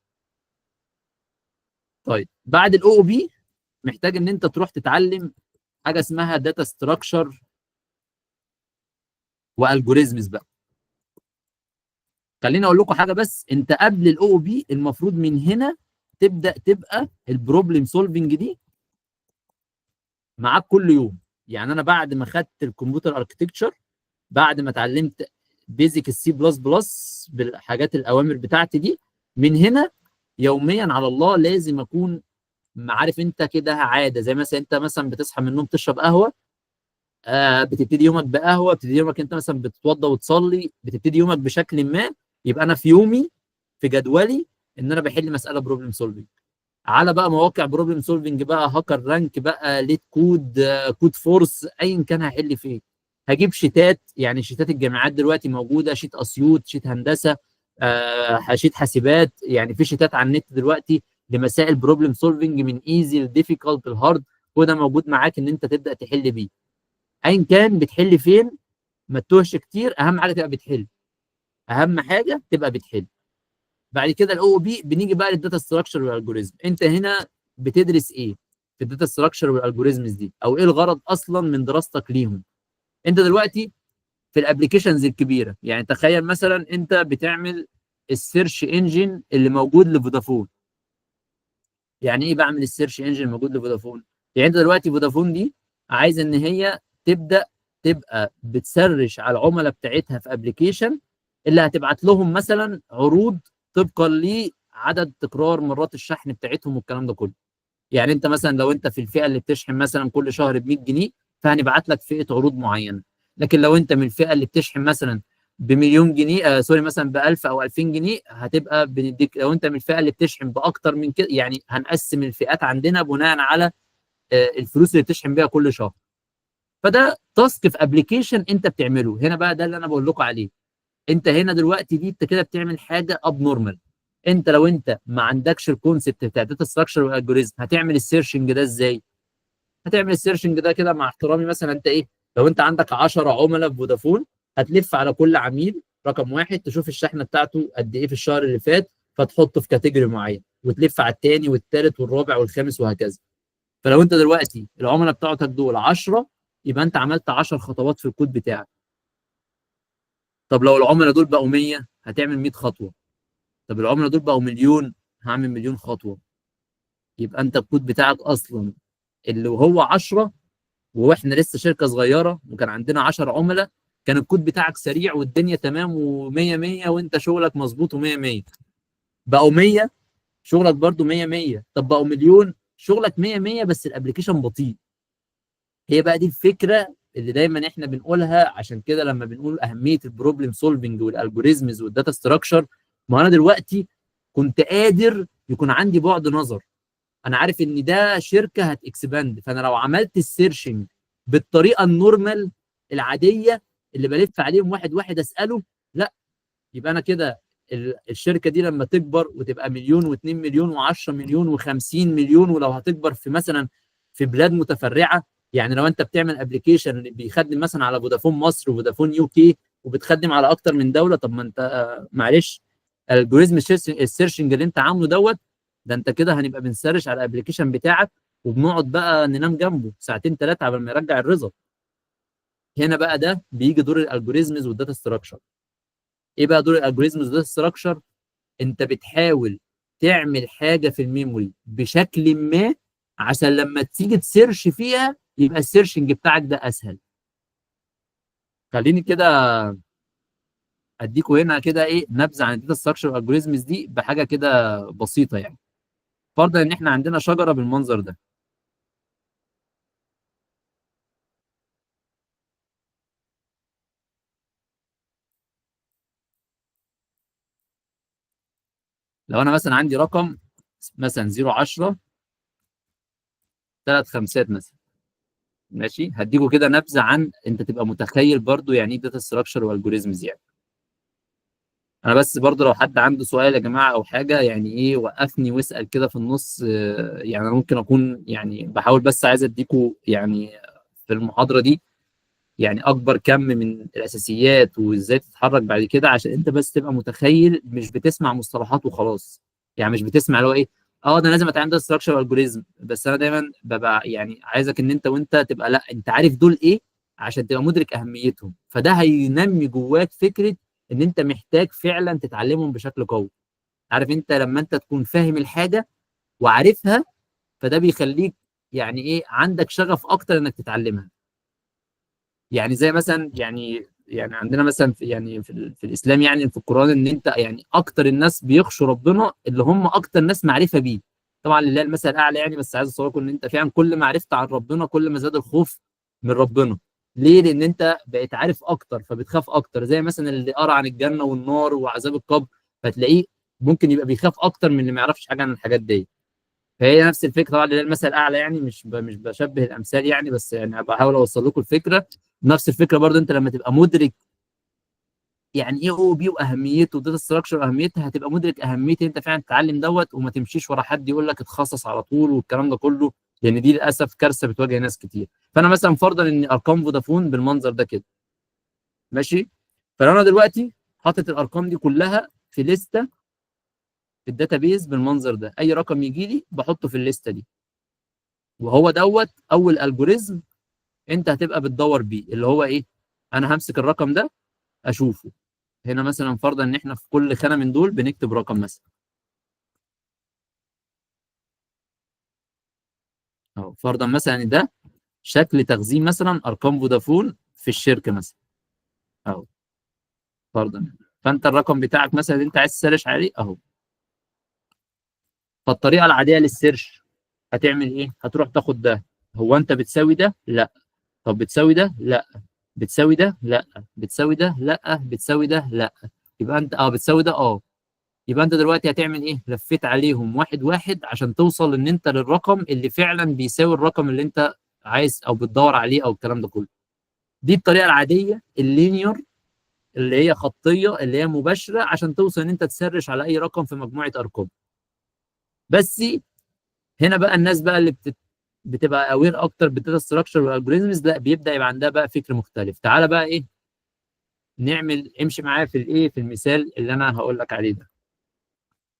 طيب بعد ال OOP محتاج ان انت تروح تتعلم حاجة اسمها data structure و algorithms بقى. خليني اقول لكم حاجة بس، انت قبل ال OOP المفروض من هنا تبدا تبقى ال problem solving دي معاك كل يوم. يعني انا بعد ما خدت ال computer architecture، بعد ما اتعلمت basic ال C plus plus بالحاجات الاوامر بتاعتي دي، من هنا يوميا على الله لازم اكون عارف انت كده عادة، زي مثلا انت مثلا بتصحى من النوم تشرب قهوة، بتبتدي يومك بقهوه، بتبتدي يومك انت مثلا بتتوضى وتصلي، بتبتدي يومك بشكل ما. يبقى انا في يومي في جدولي ان انا بحل مسالة problem solving على بقى مواقع problem solving بقى، HackerRank بقى، LeetCode، Codeforces، ايا كان هحل فيه. هجيب شيتات، يعني شيتات الجامعات دلوقتي موجودة، sheet اسيوط، sheet هندسة، sheet حاسبات، يعني في شيتات على النت دلوقتي لمسائل problem solving من easy ل difficult ل hard، وده موجود معاك ان انت تبدا تحل بيه. ايا كان بتحل فين ما تتوهش كتير، اهم حاجة تبقى بتحل، اهم حاجة تبقى بتحل. بعد كده ال OOP بنيجي بقى لل data structure وال algorithm. انت هنا بتدرس ايه في ال data structure وال algorithms دي، او ايه الغرض اصلا من دراستك ليهم؟ انت دلوقتي في ال applications الكبيرة، يعني تخيل مثلا انت بتعمل ال search engine اللي موجود لفودافون. يعني ايه بعمل ال search engine الموجود لفودافون؟ يعني انت دلوقتي فودافون دي عايزه ان هي تبدا تبقى بت search على العملاء بتاعتها في application اللي هتبعت لهم مثلا عروض طبقا لعدد تكرار مرات الشحن بتاعتهم والكلام ده كله. يعني انت مثلا لو انت في الفئة اللي بتشحن مثلا كل شهر ب 100 جنيه فهنبعت لك فئة عروض معينة، لكن لو انت من الفئة اللي بتشحن مثلا بمليون جنيه sorry مثلا ب 1000 او 2000 جنيه هتبقى بنديك، لو انت من الفئة اللي بتشحن باكتر من كده، يعني هنقسم الفئات عندنا بناء على الفلوس اللي بتشحن بيها كل شهر. فده task في application انت بتعمله. هنا بقى ده اللي انا بقول لكم عليه، انت هنا دلوقتي دي انت كده بتعمل حاجة abnormal. انت لو انت ما عندكش ال concept بتاع data structure وال algorithm هتعمل ال searching ده ازاي؟ هتعمل ال searching ده كده مع احترامي مثلا انت ايه، لو انت عندك 10 عملاء في فودافون هتلف على كل عميل رقم واحد تشوف الشحنة بتاعته قد ايه في الشهر اللي فات فتحطه في category معين، وتلف على الثاني والثالث والرابع والخامس وهكذا. فلو انت دلوقتي العملاء بتاعتك دول 10 يبقى انت عملت 10 خطوات في الكود بتاعك. طب لو العملاء دول بقوا 100 هتعمل 100 خطوة. طب العملاء دول بقوا مليون هعمل مليون خطوة. يبقى انت الكود بتاعك اصلا اللي هو 10، واحنا لسه شركة صغيرة وكان عندنا 10 عملاء، كان الكود بتاعك سريع والدنيا تمام و100 100 وانت شغلك مظبوط و100 100. بقوا 100 شغلك برضو 100 100. طب بقوا مليون شغلك 100 100 بس ال application بطيء. هي بقى دي الفكرة اللي دايما احنا بنقولها، عشان كده لما بنقول اهمية ال problem solving وال algorithms وال data structure، ما انا دلوقتي كنت قادر يكون عندي بعد نظر، انا عارف ان ده شركة هت expand، فانا لو عملت ال searching بالطريقة ال normal العادية اللي بلف عليهم واحد واحد اساله، لا يبقى انا كده الشركة دي لما تكبر وتبقى مليون و2 مليون و10 مليون و50 مليون، ولو هتكبر في مثلا في بلاد متفرعه، يعني لو انت بتعمل application بيخدم مثلا على فودافون مصر وفودافون UK وبتخدم على اكتر من دولة، طب ما انت معلش algorithm ال searching اللي انت عامله دوت ده انت كده هنبقى بن search على ال application بتاعك وبنقعد بقى ننام جنبه ساعتين ثلاثة قبل ما يرجع ال result. هنا بقى ده بيجي دور ال algorithms وال data structure. ايه بقى دور ال algorithms وال data structure؟ انت بتحاول تعمل حاجة في ال memory بشكل ما عشان لما تيجي ت search فيها يبقى ال searching بتاعك ده اسهل. خليني كده اديكوا هنا كده ايه نبذه عن ال data structure وال algorithms دي بحاجة كده بسيطة. يعني فرضا ان احنا عندنا شجرة بالمنظر ده، لو انا مثلا عندي رقم مثلا 0 10 3 5 مثلا، ماشي، هديكوا كده نبذه عن انت تبقى متخيل برضو يعني ايه data structure و algorithms. يعني انا بس برضو لو حد عنده سؤال يا جماعة او حاجة يعني ايه وقفني واسال كده في النص، يعني انا ممكن اكون يعني بحاول بس عايز اديكوا يعني في المحاضرة دي يعني اكبر كم من الاساسيات وازاي تتحرك بعد كده، عشان انت بس تبقى متخيل، مش بتسمع مصطلحات وخلاص. يعني مش بتسمع اللي هو ايه اه ده لازم اتعلم data structure algorithm، بس انا دايما ببقى يعني عايزك ان انت وانت تبقى لا انت عارف دول ايه عشان تبقى مدرك اهميتهم، فده هينمي جواك فكرة ان انت محتاج فعلا تتعلمهم بشكل قوي. عارف انت لما انت تكون فاهم الحاجة وعارفها، فده بيخليك يعني ايه عندك شغف اكتر انك تتعلمها. يعني زي مثلا يعني عندنا مثلا في يعني في الاسلام، يعني في القران، ان انت يعني اكتر الناس بيخشوا ربنا اللي هم اكتر ناس معرفة بيه. طبعا لله المثل الاعلى يعني، بس عايز اوصلكم ان انت فعلا كل ما عرفت عن ربنا كل ما زاد الخوف من ربنا. ليه؟ لان انت بقيت عارف اكتر فبتخاف اكتر. زي مثلا اللي قرا عن الجنة والنار وعذاب القبر، فتلاقيه ممكن يبقى بيخاف اكتر من اللي ما يعرفش حاجة عن الحاجات دي. فهي نفس الفكرة، طبعا لله المثل الاعلى يعني، مش بشبه الامثال يعني، بس يعني بحاول اوصل لكم الفكرة. نفس الفكرة برضو انت لما تبقى مدرك يعني ايه OOP واهميته و data structure واهميتها، هتبقى مدرك اهمية انت فعلا تتعلم دوت، وما تمشيش ورا حد يقول لك اتخصص على طول والكلام ده كله، لان دي للاسف كارثة بتواجه ناس كتير. فانا مثلا فرضا ان ارقام فودافون بالمنظر ده كده ماشي، فانا دلوقتي حاطط الارقام دي كلها في لستة في ال database بالمنظر ده، اي رقم يجي لي بحطه في الليستة دي، وهو دوت اول algorithm انت هتبقى بتدور بيه، اللي هو ايه؟ انا همسك الرقم ده اشوفه هنا مثلا، فرضا ان احنا في كل خانه من دول بنكتب رقم مثلا اهو، فرضا مثلا ده شكل تخزين مثلا ارقام فودافون في الشركة مثلا اهو فرضا، فانت الرقم بتاعك مثلا اللي انت عايز ت search عليه اهو. فالطريقه العادية لل search هتعمل ايه؟ هتروح تاخد ده، هو انت بتساوي ده؟ لا. طب بتساوي ده؟ لا. بتساوي ده؟ لا. بتساوي ده؟ لا. بتساوي ده؟ لا. يبقى انت بتساوي ده يبقى انت دلوقتي هتعمل ايه؟ لفيت عليهم واحد واحد عشان توصل ان انت للرقم اللي فعلا بيساوي الرقم اللي انت عايز او بتدور عليه او الكلام ده كله. دي الطريقة العادية ال linear اللي هي خطيه اللي هي مباشرة عشان توصل ان انت ت search على اي رقم في مجموعة ارقام. بس هنا بقى الناس بقى اللي بتبقى aware اكتر بال data structure وال algorithms، لا بيبدا يبقى عندها بقى فكر مختلف. تعالى بقى ايه نعمل، امشي معايا في الايه في المثال اللي انا هقول لك عليه ده.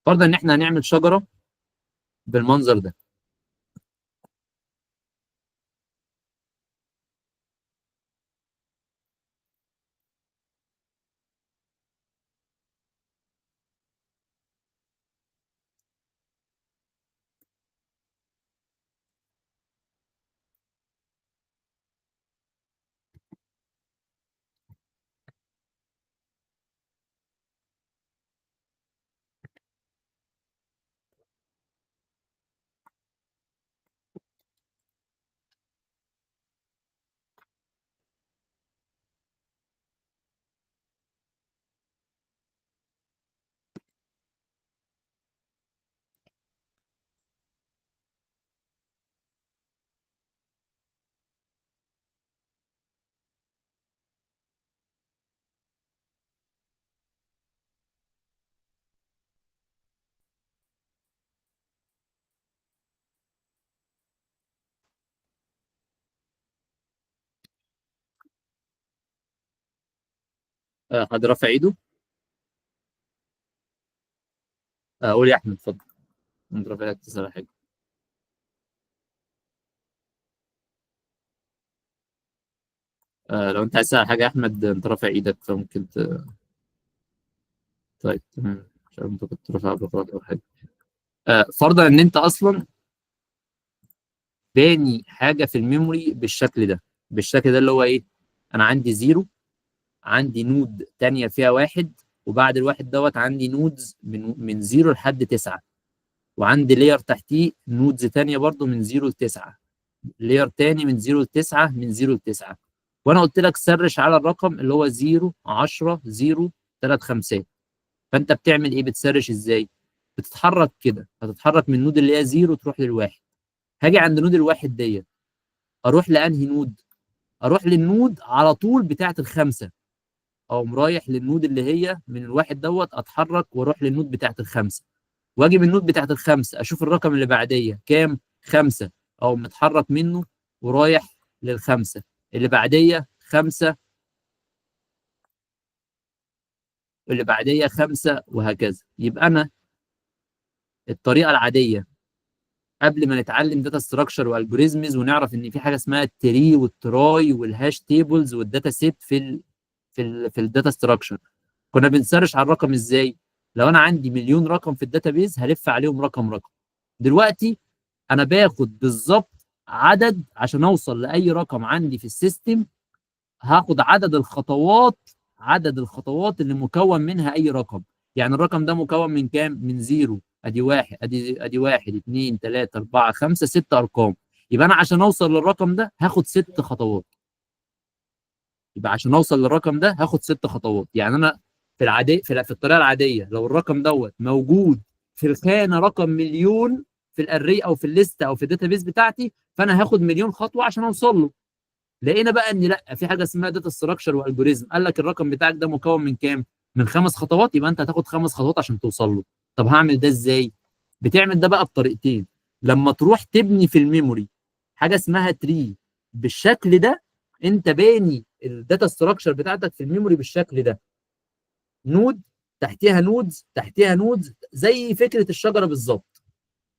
فرضا ان احنا هنعمل شجرة بالمنظر ده. حد رافع ايده؟ قول يا احمد اتفضل. انت رافع ايدك تسأل حاجة. لو انت عايز تسأل حاجة يا احمد انت رافع ايدك فممكن طيب تمام، مش عارف انت كنت رافع بالغلط او حاجة. فرضا ان انت اصلا باني حاجة في ال memory بالشكل ده، بالشكل ده اللي هو ايه؟ انا عندي zero، عندي node تانية فيها واحد، وبعد الواحد دوت عندي nodes من zero لحد 9، وعندي layer تحتيه nodes تانية برضو من 0 ل 9، layer تاني من 0 ل 9، من 0 ل 9. وانا قلت لك search على الرقم اللي هو 0 10 0 3 5. فانت بتعمل ايه؟ بت search ازاي؟ بتتحرك كده، هتتحرك من node اللي هي 0 تروح للواحد. هاجي عند node الواحد ديت اروح لانهي node؟ اروح لل node على طول بتاعه الخمسة، اقوم رايح لل node اللي هي من الواحد دوت اتحرك واروح لل node بتاعه الخمسة، واجي من ال node بتاعه الخمسة اشوف الرقم اللي بعديه كام؟ 5، اقوم متحرك منه ورايح للخمسة اللي بعديه 5، اللي بعديه 5، وهكذا. يبقى انا الطريقة العادية قبل ما نتعلم data structure و algorithms ونعرف ان في حاجة اسمها ال tree وال trie وال hash tables وال data set في ال data structure، كنا بن search على الرقم ازاي؟ لو انا عندي مليون رقم في ال database هلف عليهم رقم رقم. دلوقتي انا باخد بالظبط عدد عشان اوصل لاي رقم عندي في ال system، هاخد عدد الخطوات اللي مكون منها اي رقم. يعني الرقم ده مكون من كام؟ من zero، ادي واحد، ادي واحد، اثنين، ثلاثة، أربعة، خمسة، ست أرقام. يبقى أنا عشان أوصل للرقم ده هاخد ست خطوات. يبقى عشان أوصل للرقم ده هاخد ست خطوات. يعني أنا في العادية، في الطريقة العادية، لو الرقم دوت موجود في الخانة رقم مليون في ال array او في ال list او في ال database بتاعتي، فانا هاخد مليون خطوة عشان اوصل له. لقينا بقى ان لا، في حاجة اسمها data structure و algorithm، قال لك الرقم بتاعك ده مكون من كام؟ من خمس خطوات، يبقى انت هتاخد خمس خطوات عشان توصل له. طب هعمل ده ازاي؟ بتعمل ده بقى بطريقتين. لما تروح تبني في ال memory حاجة اسمها tree بالشكل ده، انت باني ال data structure بتاعتك في ال memory بالشكل ده، node تحتيها nodes تحتيها nodes، زي فكرة الشجرة بالظبط.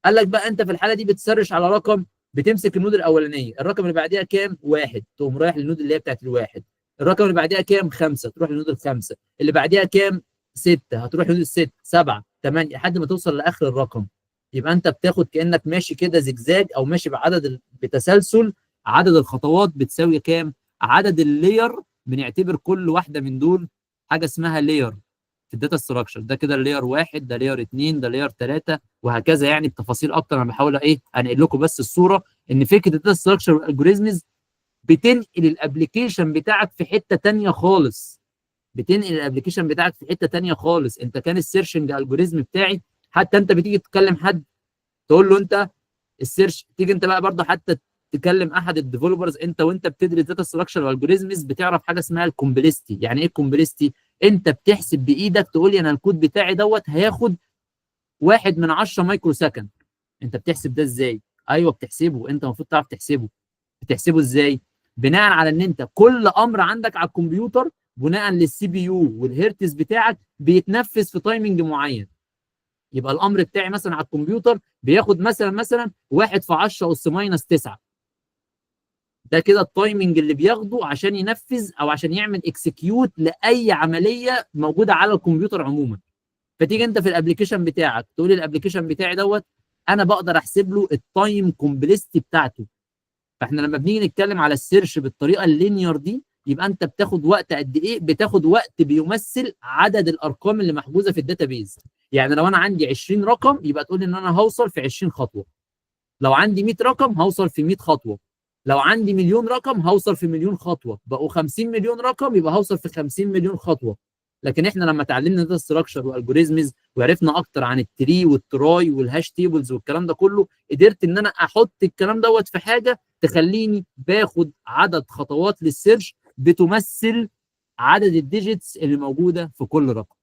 قال لك بقى انت في الحالة دي بت search على رقم، بتمسك ال node الاولانيه، الرقم اللي بعديها كام؟ واحد، تقوم رايح لل node اللي هي بتاعت الواحد. الرقم اللي بعديها كام؟ خمسه، تروح لل node الخمسه. اللي بعديها كام؟ سته، هتروح لل node الست، سبعه، ثمانيه، لحد ما توصل لاخر الرقم. يبقى انت بتاخد كانك ماشي كده زجزاج او ماشي بعدد بتسلسل. عدد الخطوات بتساوي كام؟ عدد ال layer. بنعتبر كل واحدة من دول حاجة اسمها layer في ال data structure. ده كده ال layer واحد، ده layer اثنين، ده layer ثلاثه، وهكذا. يعني بتفاصيل اكتر، انا بحاول ايه انقل لكم بس الصورة ان فكرة ال data structure وال algorithms بتنقل ال application بتاعك في حتة ثانية خالص، بتنقل ال application بتاعك في حتة ثانية خالص. انت كان ال searching algorithm بتاعي، حتى انت بتيجي تتكلم حد تقول له انت ال search، تيجي انت بقى برضه حتى تكلم احد ال developers، انت وانت بتدرس data structure algorithms بتعرف حاجة اسمها ال complexity. يعني ايه ال complexity؟ انت بتحسب بايدك، تقول لي انا الكود بتاعي دوت هياخد 1 من 10 microsecond. انت بتحسب ده ازاي؟ ايوه بتحسبه، انت المفروض تعرف تحسبه. بتحسبه ازاي؟ بناء على ان انت كل امر عندك على الكمبيوتر بناء لل CPU والهرتز بتاعك بيتنفذ في timing معين. يبقى الامر بتاعي مثلا على الكمبيوتر بياخد مثلا 1 في 10 اس minus 9، ده كده ال timing اللي بياخده عشان ينفذ او عشان يعمل execute لاي عملية موجودة على الكمبيوتر عموما. فتيجي انت في ال application بتاعك تقول ال application بتاعي دوت انا بقدر احسب له ال time complexity بتاعته. فاحنا لما بنيجي نتكلم على ال search بالطريقة ال linear دي، يبقى انت بتاخد وقت قد ايه؟ بتاخد وقت بيمثل عدد الارقام اللي محجوزة في ال database. يعني لو انا عندي 20 رقم يبقى تقول ان انا هوصل في 20 خطوه، لو عندي 100 رقم هوصل في 100 خطوه، لو عندي مليون رقم هوصل في مليون خطوه، بقوا 50 مليون رقم يبقى هوصل في 50 مليون خطوه. لكن احنا لما اتعلمنا data structure و algorithms وعرفنا اكتر عن ال tree وال trie وال hash tables والكلام ده كله، قدرت ان انا احط الكلام دوت في حاجة تخليني باخد عدد خطوات لل search بتمثل عدد ال digits اللي موجودة في كل رقم.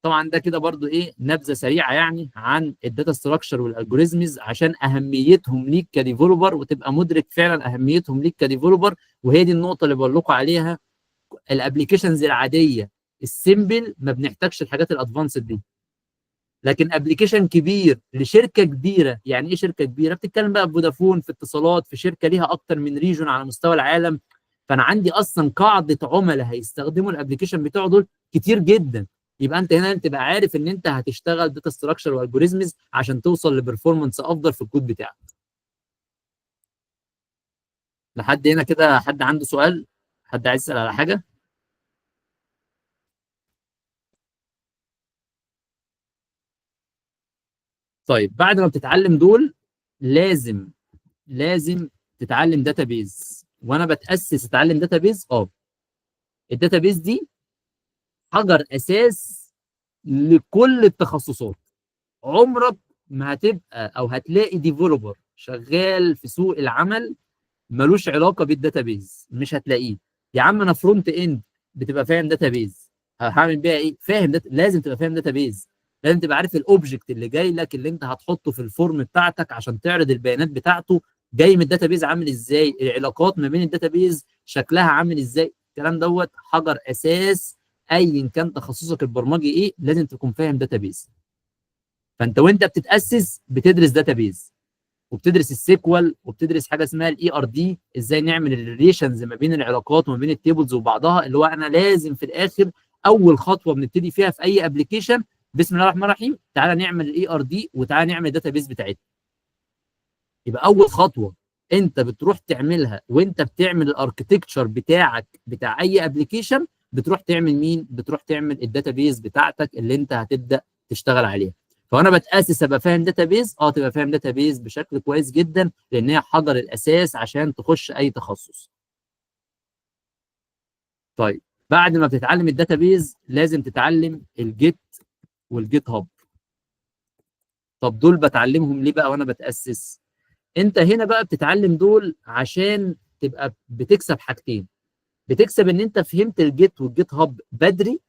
طبعا ده كده برضو ايه نبذه سريعة يعني عن ال data structure وال algorithms عشان اهميتهم ليك ك developer، وتبقى مدرك فعلا اهميتهم ليك ك developer. وهي دي النقطة اللي بقول لكم عليها، ال applications العادية ال simple ما بنحتاجش الحاجات ال advanced دي، لكن application كبير لشركة كبيره. يعني ايه شركة كبيره؟ بتتكلم بقى في فودافون، في اتصالات، في شركة ليها اكتر من region على مستوى العالم، فانا عندي اصلا قاعدة عملاء هيستخدموا ال application بتاعه دول كتير جدا. يبقى انت هنا تبقى عارف ان انت هتشتغل data structure و algorithms عشان توصل ل performance افضل في الكود بتاعك. لحد هنا كده حد عنده سؤال؟ حد عايز يسال على حاجة؟ طيب، بعد ما بتتعلم دول لازم لازم تتعلم database. وانا بتاسس اتعلم database. ال database دي حجر اساس لكل التخصصات. عمرك ما هتبقى او هتلاقي developer شغال في سوق العمل ملوش علاقة بال database، مش هتلاقيه. يا عم انا front end، بتبقى فاهم database؟ هعمل بيها ايه؟ فاهم data... لازم تبقى فاهم database، لازم تبقى عارف ال object اللي جاي لك اللي انت هتحطه في ال form بتاعتك عشان تعرض البيانات بتاعته جاي من ال database عامل ازاي، العلاقات ما بين ال database شكلها عامل ازاي. الكلام دوت حجر اساس، ايا كان تخصصك البرمجي ايه لازم تكون فاهم database. فانت وانت بتتاسس بتدرس database، وبتدرس ال SQL، وبتدرس حاجة اسمها ال ERD، ازاي نعمل ال relations ما بين العلاقات وما بين ال tables وبعضها، اللي هو انا لازم في الاخر اول خطوة بنبتدي فيها في اي application، بسم الله الرحمن الرحيم، تعالى نعمل ال ERD وتعالى نعمل ال database بتاعتنا. يبقى اول خطوة انت بتروح تعملها وانت بتعمل ال architecture بتاعك بتاع اي application، بتروح تعمل مين؟ بتروح تعمل ال database بتاعتك اللي انت هتبدا تشتغل عليها. فانا بتاسس ابقى فاهم database، تبقى فاهم database بشكل كويس جدا، لان هي حجر الاساس عشان تخش اي تخصص. طيب بعد ما بتتعلم ال database لازم تتعلم ال Git وال GitHub. طب دول بتعلمهم ليه بقى وانا بتاسس؟ انت هنا بقى بتتعلم دول عشان تبقى بتكسب حاجتين، بتكسب ان انت فهمت ال Git وال GitHub بدري،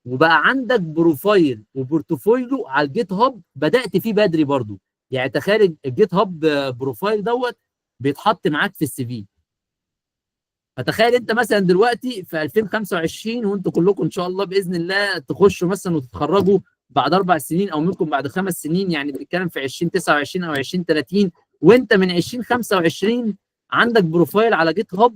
وبقى عندك profile و portfolio على ال GitHub بدأت فيه بدري برضو. يعني تخيل ال GitHub profile دوت بيتحط معاك في ال CV. فتخيل انت مثلا دلوقتي في 2025، وانتوا كلكم ان شاء الله باذن الله تخشوا مثلا وتتخرجوا بعد 4 سنين او منكم بعد 5 سنين، يعني بنتكلم في 2029 او 2030، وانت من 2025 عندك profile على GitHub،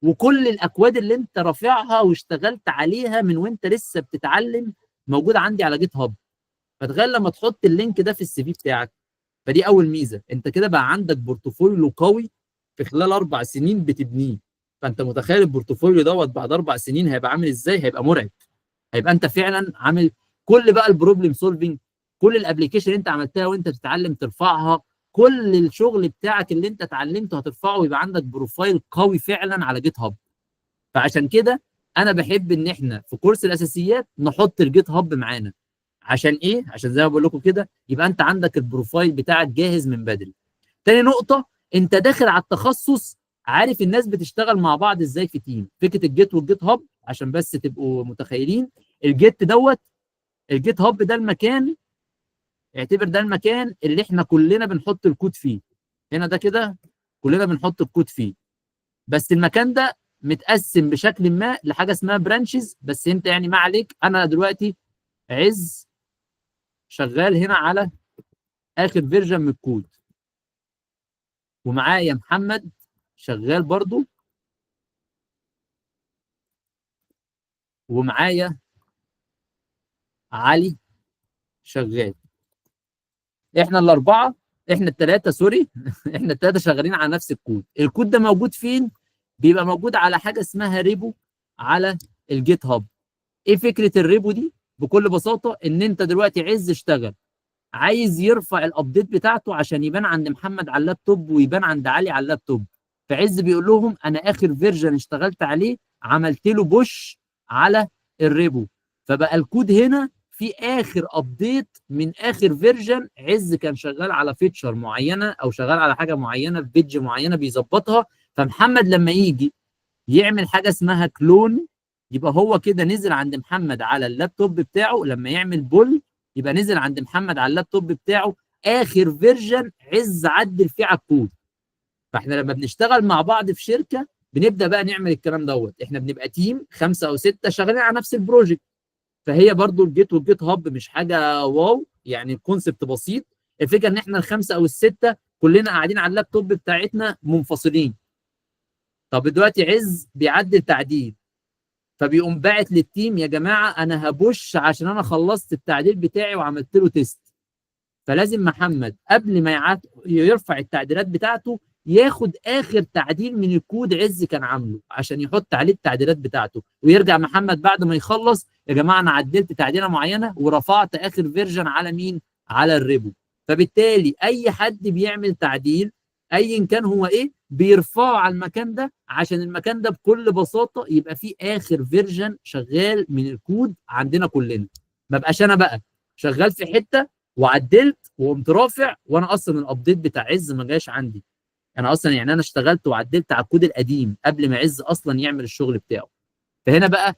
وكل الاكواد اللي انت رافعها واشتغلت عليها من وانت لسه بتتعلم موجودة عندي على GitHub. فتخيل لما تحط ال link ده في ال CV بتاعك. فدي اول ميزة، انت كده بقى عندك portfolio قوي في خلال 4 سنين بتبنيه. فانت متخيل ال portfolio دوت بعد 4 سنين هيبقى عامل ازاي؟ هيبقى مرعب. هيبقى انت فعلا عامل كل بقى ال problem solving، كل ال application اللي انت عملتها وانت بتتعلم ترفعها، كل الشغل بتاعك اللي انت اتعلمته هترفعه، ويبقى عندك profile قوي فعلا على GitHub. فعشان كده انا بحب ان احنا في كورس الاساسيات نحط ال GitHub معانا. عشان ايه؟ عشان زي ما بقول لكم كده يبقى انت عندك ال profile بتاعك جاهز من بدري. تاني نقطة، انت داخل على التخصص عارف الناس بتشتغل مع بعض ازاي في team. فكرة ال Git وال GitHub عشان بس تبقوا متخيلين، ال Git دوت، ال GitHub ده المكان، اعتبر ده المكان اللي احنا كلنا بنحط الكود فيه. هنا ده كده كلنا بنحط الكود فيه، بس المكان ده متقسم بشكل ما لحاجة اسمها branches. بس انت يعني ما عليك، انا دلوقتي عز شغال هنا على اخر version من الكود، ومعايا محمد شغال برضو، ومعايا علي شغال. احنا الاربعة، احنا الثلاثة sorry، احنا الثلاثة شغالين على نفس الكود. الكود ده موجود فين؟ بيبقى موجود على حاجة اسمها repo على ال GitHub. ايه فكرة ال repo دي؟ بكل بساطة ان انت دلوقتي عز اشتغل، عايز يرفع ال update بتاعته عشان يبان عند محمد على اللابتوب ويبان عند علي على اللابتوب. فعز بيقول لهم انا اخر version اشتغلت عليه عملت له push على ال repo، فبقى الكود هنا في اخر update من اخر version عز كان شغال على feature معينة او شغال على حاجة معينة في page معينة بيظبطها. فمحمد لما يجي يعمل حاجة اسمها clone، يبقى هو كده نزل عند محمد على اللابتوب بتاعه، لما يعمل pull يبقى نزل عند محمد على اللابتوب بتاعه اخر version عز عدل فيه على الكود. فاحنا لما بنشتغل مع بعض في شركة بنبدا بقى نعمل الكلام دوت، احنا بنبقى team 5 او 6 شغالين على نفس ال project. فهي برضو ال Git وال GitHub مش حاجة wow، يعني ال concept بسيط. الفكرة ان احنا ال5 او ال6 كلنا قاعدين على اللابتوب بتاعتنا منفصلين. طب دلوقتي عز بيعدل تعديل، فبيقوم باعت لل team يا جماعة انا ه push عشان انا خلصت التعديل بتاعي وعملت له test. فلازم محمد قبل ما يرفع التعديلات بتاعته ياخد اخر تعديل من الكود عز كان عامله عشان يحط عليه التعديلات بتاعته، ويرجع محمد بعد ما يخلص يا جماعة انا عدلت تعديله معينة ورفعت اخر version على مين؟ على ال repo. فبالتالي اي حد بيعمل تعديل ايا كان هو ايه بيرفعه على المكان ده، عشان المكان ده بكل بساطة يبقى فيه اخر version شغال من الكود عندنا كلنا. ما بقاش انا بقى شغال في حتة وعدلت وقمت رافع وانا اصلا ال update بتاع عز ما جاش عندي، انا اصلا يعني انا اشتغلت وعدلت على الكود القديم قبل ما عز اصلا يعمل الشغل بتاعه. فهنا بقى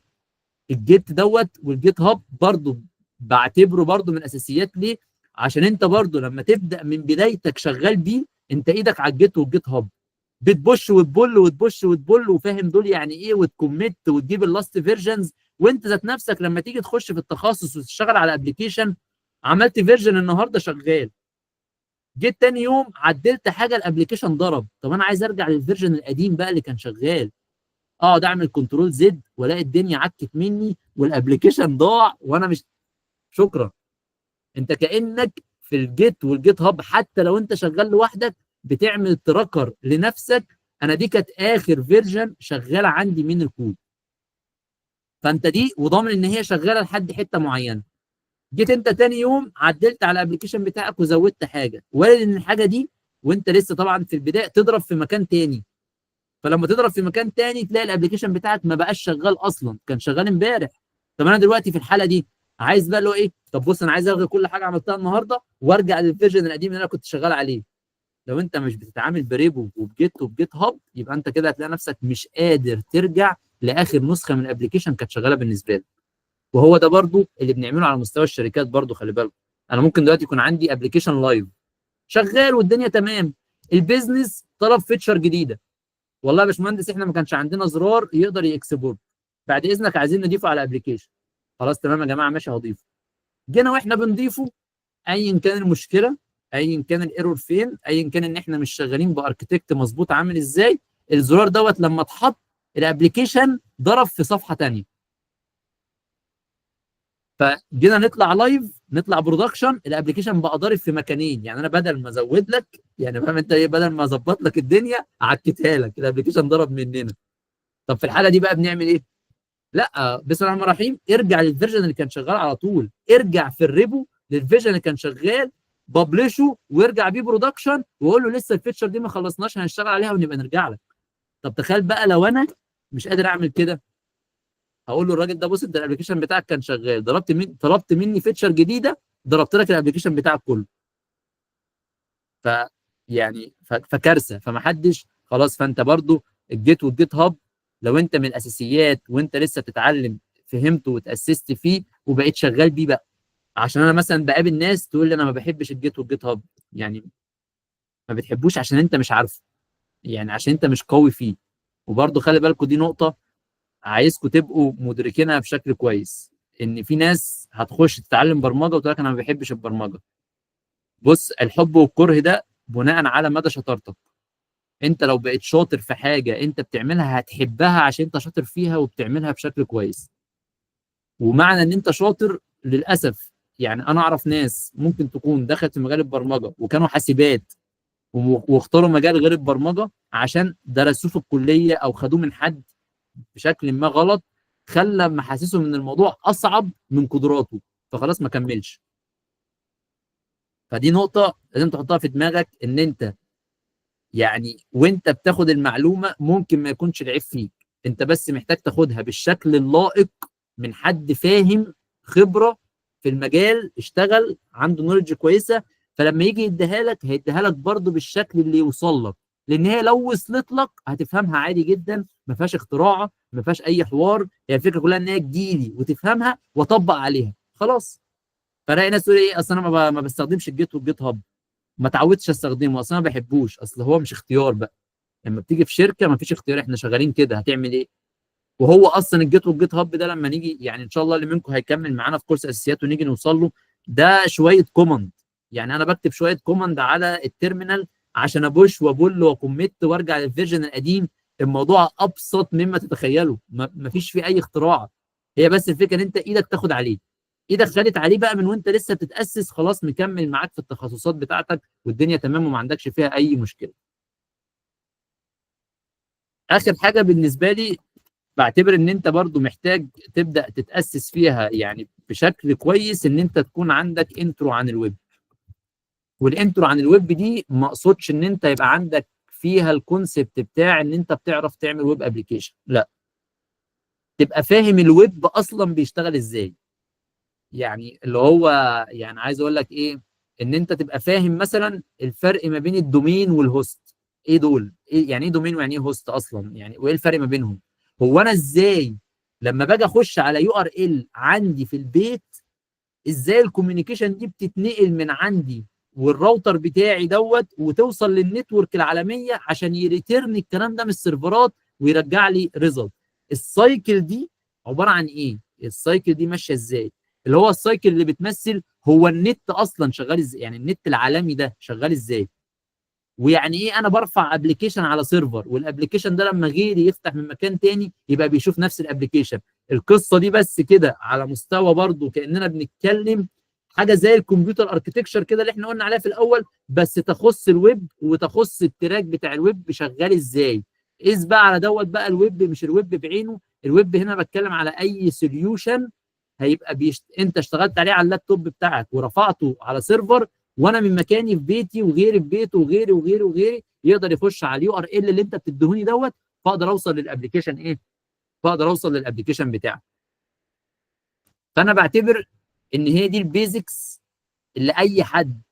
ال Git دوت وال GitHub برضو بعتبره برضو من اساسيات. ليه؟ عشان انت برضو لما تبدا من بدايتك شغال بيه انت ايدك على ال Git وال GitHub، بت push وت pull وت push وت pull وفاهم دول يعني ايه، وت commit وتجيب ال last versions. وانت ذات نفسك لما تيجي تخش في التخصص وتشتغل على application عملت version النهارده شغال، جيت تاني يوم عدلت حاجة ال application ضرب. طب انا عايز ارجع لل version القديم بقى اللي كان شغال، اقعد اعمل control Z والاقي الدنيا عكت مني وال application ضاع وانا مش، شكرا. انت كانك في ال Git وال GitHub حتى لو انت شغال لوحدك بتعمل tracker لنفسك، انا دي كانت اخر version شغالة عندي من الكود، فانت دي وضامن ان هي شغالة لحد حتة معينة. جيت انت تاني يوم عدلت على ال application بتاعك وزودت حاجة، وارد ان الحاجة دي وانت لسه طبعا في البداية تضرب في مكان تاني، فلما تضرب في مكان تاني تلاقي ال application بتاعك ما بقاش شغال اصلا، كان شغال امبارح. طب انا دلوقتي في الحالة دي عايز بقى اللي هو ايه؟ طب بص انا عايز الغي كل حاجة عملتها النهارده وارجع لل version القديم اللي انا كنت شغال عليه. لو انت مش بتتعامل ب repo وب Git وب GitHub يبقى انت كده هتلاقي نفسك مش قادر ترجع لاخر نسخه من ال application كانت شغالة بالنسبة لك. وهو ده برضو اللي بنعمله على مستوى الشركات برضو، خلي بالك. انا ممكن دلوقتي يكون عندي application live شغال والدنيا تمام، ال business طلب feature جديدة، والله يا باشمهندس احنا ما كانش عندنا زرار يقدر ي export، بعد اذنك عايزين نضيفه على application. خلاص تمام يا جماعة ماشي هضيفه. جينا واحنا بنضيفه ايا كان المشكلة، ايا كان ال error فين، ايا كان ان احنا مش شغالين ب architect مظبوط عامل ازاي، الزرار دوت لما اتحط ال application ضرب في صفحة ثانية. فجينا نطلع live، نطلع production، ال application بقى ضارب في مكانين. يعني انا بدل ما ازود لك، يعني فاهم انت ايه، بدل ما اظبط لك الدنيا عكيتها لك، ال application ضرب مننا. طب في الحالة دي بقى بنعمل ايه؟ لا بسم الله الرحمن الرحيم، ارجع لل version اللي كان شغال على طول، ارجع في ال repo لل version اللي كان شغال، publish ه وارجع بيه production وقول له لسه ال feature دي ما خلصناش هنشتغل عليها ونبقى نرجع لك. طب تخيل بقى لو انا مش قادر اعمل كده، هقول له الراجل ده بص انت ال application بتاعك كان شغال، طلبت مني feature جديدة، ضربت لك ال application بتاعك كله. ف يعني فكارثه. فمحدش خلاص. فانت برضو ال Git وال GitHub لو انت من الاساسيات وانت لسه بتتعلم فهمته وتاسست فيه وبقيت شغال بيه بقى. عشان انا مثلا بقابل ناس تقول لي انا ما بحبش ال Git وال GitHub، يعني ما بتحبوش عشان انت مش عارفه، يعني عشان انت مش قوي فيه. وبرضو خلي بالكم دي نقطة عايزكم تبقوا مدركينها بشكل كويس، ان في ناس هتخش تتعلم برمجة وتقول لك انا ما بحبش البرمجة. بص، الحب والكره ده بناء على مدى شطارتك. انت لو بقيت شاطر في حاجة انت بتعملها هتحبها عشان انت شاطر فيها وبتعملها بشكل كويس. ومعنى ان انت شاطر، للاسف يعني انا اعرف ناس ممكن تكون دخلت في مجال البرمجة وكانوا حاسبات واختاروا مجال غير البرمجة عشان درسوه في الكلية او خدوه من حد بشكل ما غلط، خلى محاسسهم ان الموضوع اصعب من قدراته، فخلاص ما كملش. فدي نقطة لازم تحطها في دماغك، ان انت يعني وانت بتاخد المعلومة ممكن ما يكونش العيب فيك، انت بس محتاج تاخدها بالشكل اللائق من حد فاهم، خبره في المجال، اشتغل، عنده knowledge كويسة، فلما يجي يديها لك هيديها لك برضه بالشكل اللي يوصل لك، لان هي لو وصلت لك هتفهمها عادي جدا، ما فيهاش اختراع، ما فيهاش اي حوار، هي الفكرة كلها ان هي تجيلي وتفهمها واطبق عليها خلاص. فلاقي ناس تقول ايه، اصل انا ما بستخدمش ال Git وال GitHub، ما اتعودتش استخدمه، اصل انا ما بحبوش، اصل هو مش اختيار بقى. لما بتيجي في شركة ما فيش اختيار، احنا شغالين كده، هتعمل ايه؟ وهو اصلا ال Git وال GitHub ده لما نيجي يعني ان شاء الله اللي منكم هيكمل معانا في كورس اساسيات ونيجي نوصل له، ده شوية command، يعني انا بكتب شوية command على ال terminal عشان ا push وا pull وا commit وارجع لل version القديم. الموضوع ابسط مما تتخيله، ما فيش فيه اي اختراع، هي بس الفكرة ان انت ايدك تاخد عليه، ايدك خدت عليه بقى من وانت لسه بتتاسس، خلاص مكمل معاك في التخصصات بتاعتك والدنيا تمام وما عندكش فيها اي مشكلة. اخر حاجة بالنسبة لي بعتبر ان انت برضو محتاج تبدا تتاسس فيها يعني بشكل كويس، ان انت تكون عندك intro عن ال web. وال intro عن الويب دي ما اقصدش ان انت يبقى عندك فيها ال concept بتاع ان انت بتعرف تعمل web application، لا، تبقى فاهم الويب اصلا بيشتغل ازاي. يعني اللي هو يعني عايز اقول لك ايه، ان انت تبقى فاهم مثلا الفرق ما بين ال domain وال host، ايه دول، ايه يعني ايه domain ويعني ايه host اصلا، يعني وايه الفرق ما بينهم. هو انا ازاي لما باجي اخش على URL عندي في البيت، ازاي ال communication دي بتتنقل من عندي والراوتر بتاعي دوت وتوصل لل network العالمية عشان ي return الكلام ده من السيرفرات ويرجع لي result. ال cycle دي عبارة عن ايه؟ ال cycle دي ماشية ازاي؟ اللي هو ال cycle اللي بتمثل هو النت اصلا شغال ازاي، يعني النت العالمي ده شغال ازاي، ويعني ايه انا برفع application على server، وال application ده لما غيري يفتح من مكان تاني يبقى بيشوف نفس ال application. القصة دي بس كده على مستوى برضو كاننا بنتكلم حاجة زي ال computer architecture كده اللي احنا قلنا عليها في الاول، بس تخص الويب وتخص ال track بتاع الويب شغال ازاي. قيس بقى على دوت بقى الويب، مش الويب بعينه، الويب هنا بتكلم على اي solution هيبقى انت اشتغلت عليه على اللابتوب بتاعك ورفعته على server، وانا من مكاني في بيتي وغيري في بيته وغيري وغيري وغيري يقدر يخش على ال URL اللي انت بتديهوني دوت، فاقدر اوصل لل application ايه؟ فاقدر اوصل لل application بتاعك. فانا بعتبر ان هي دي ال basics اللي اي حد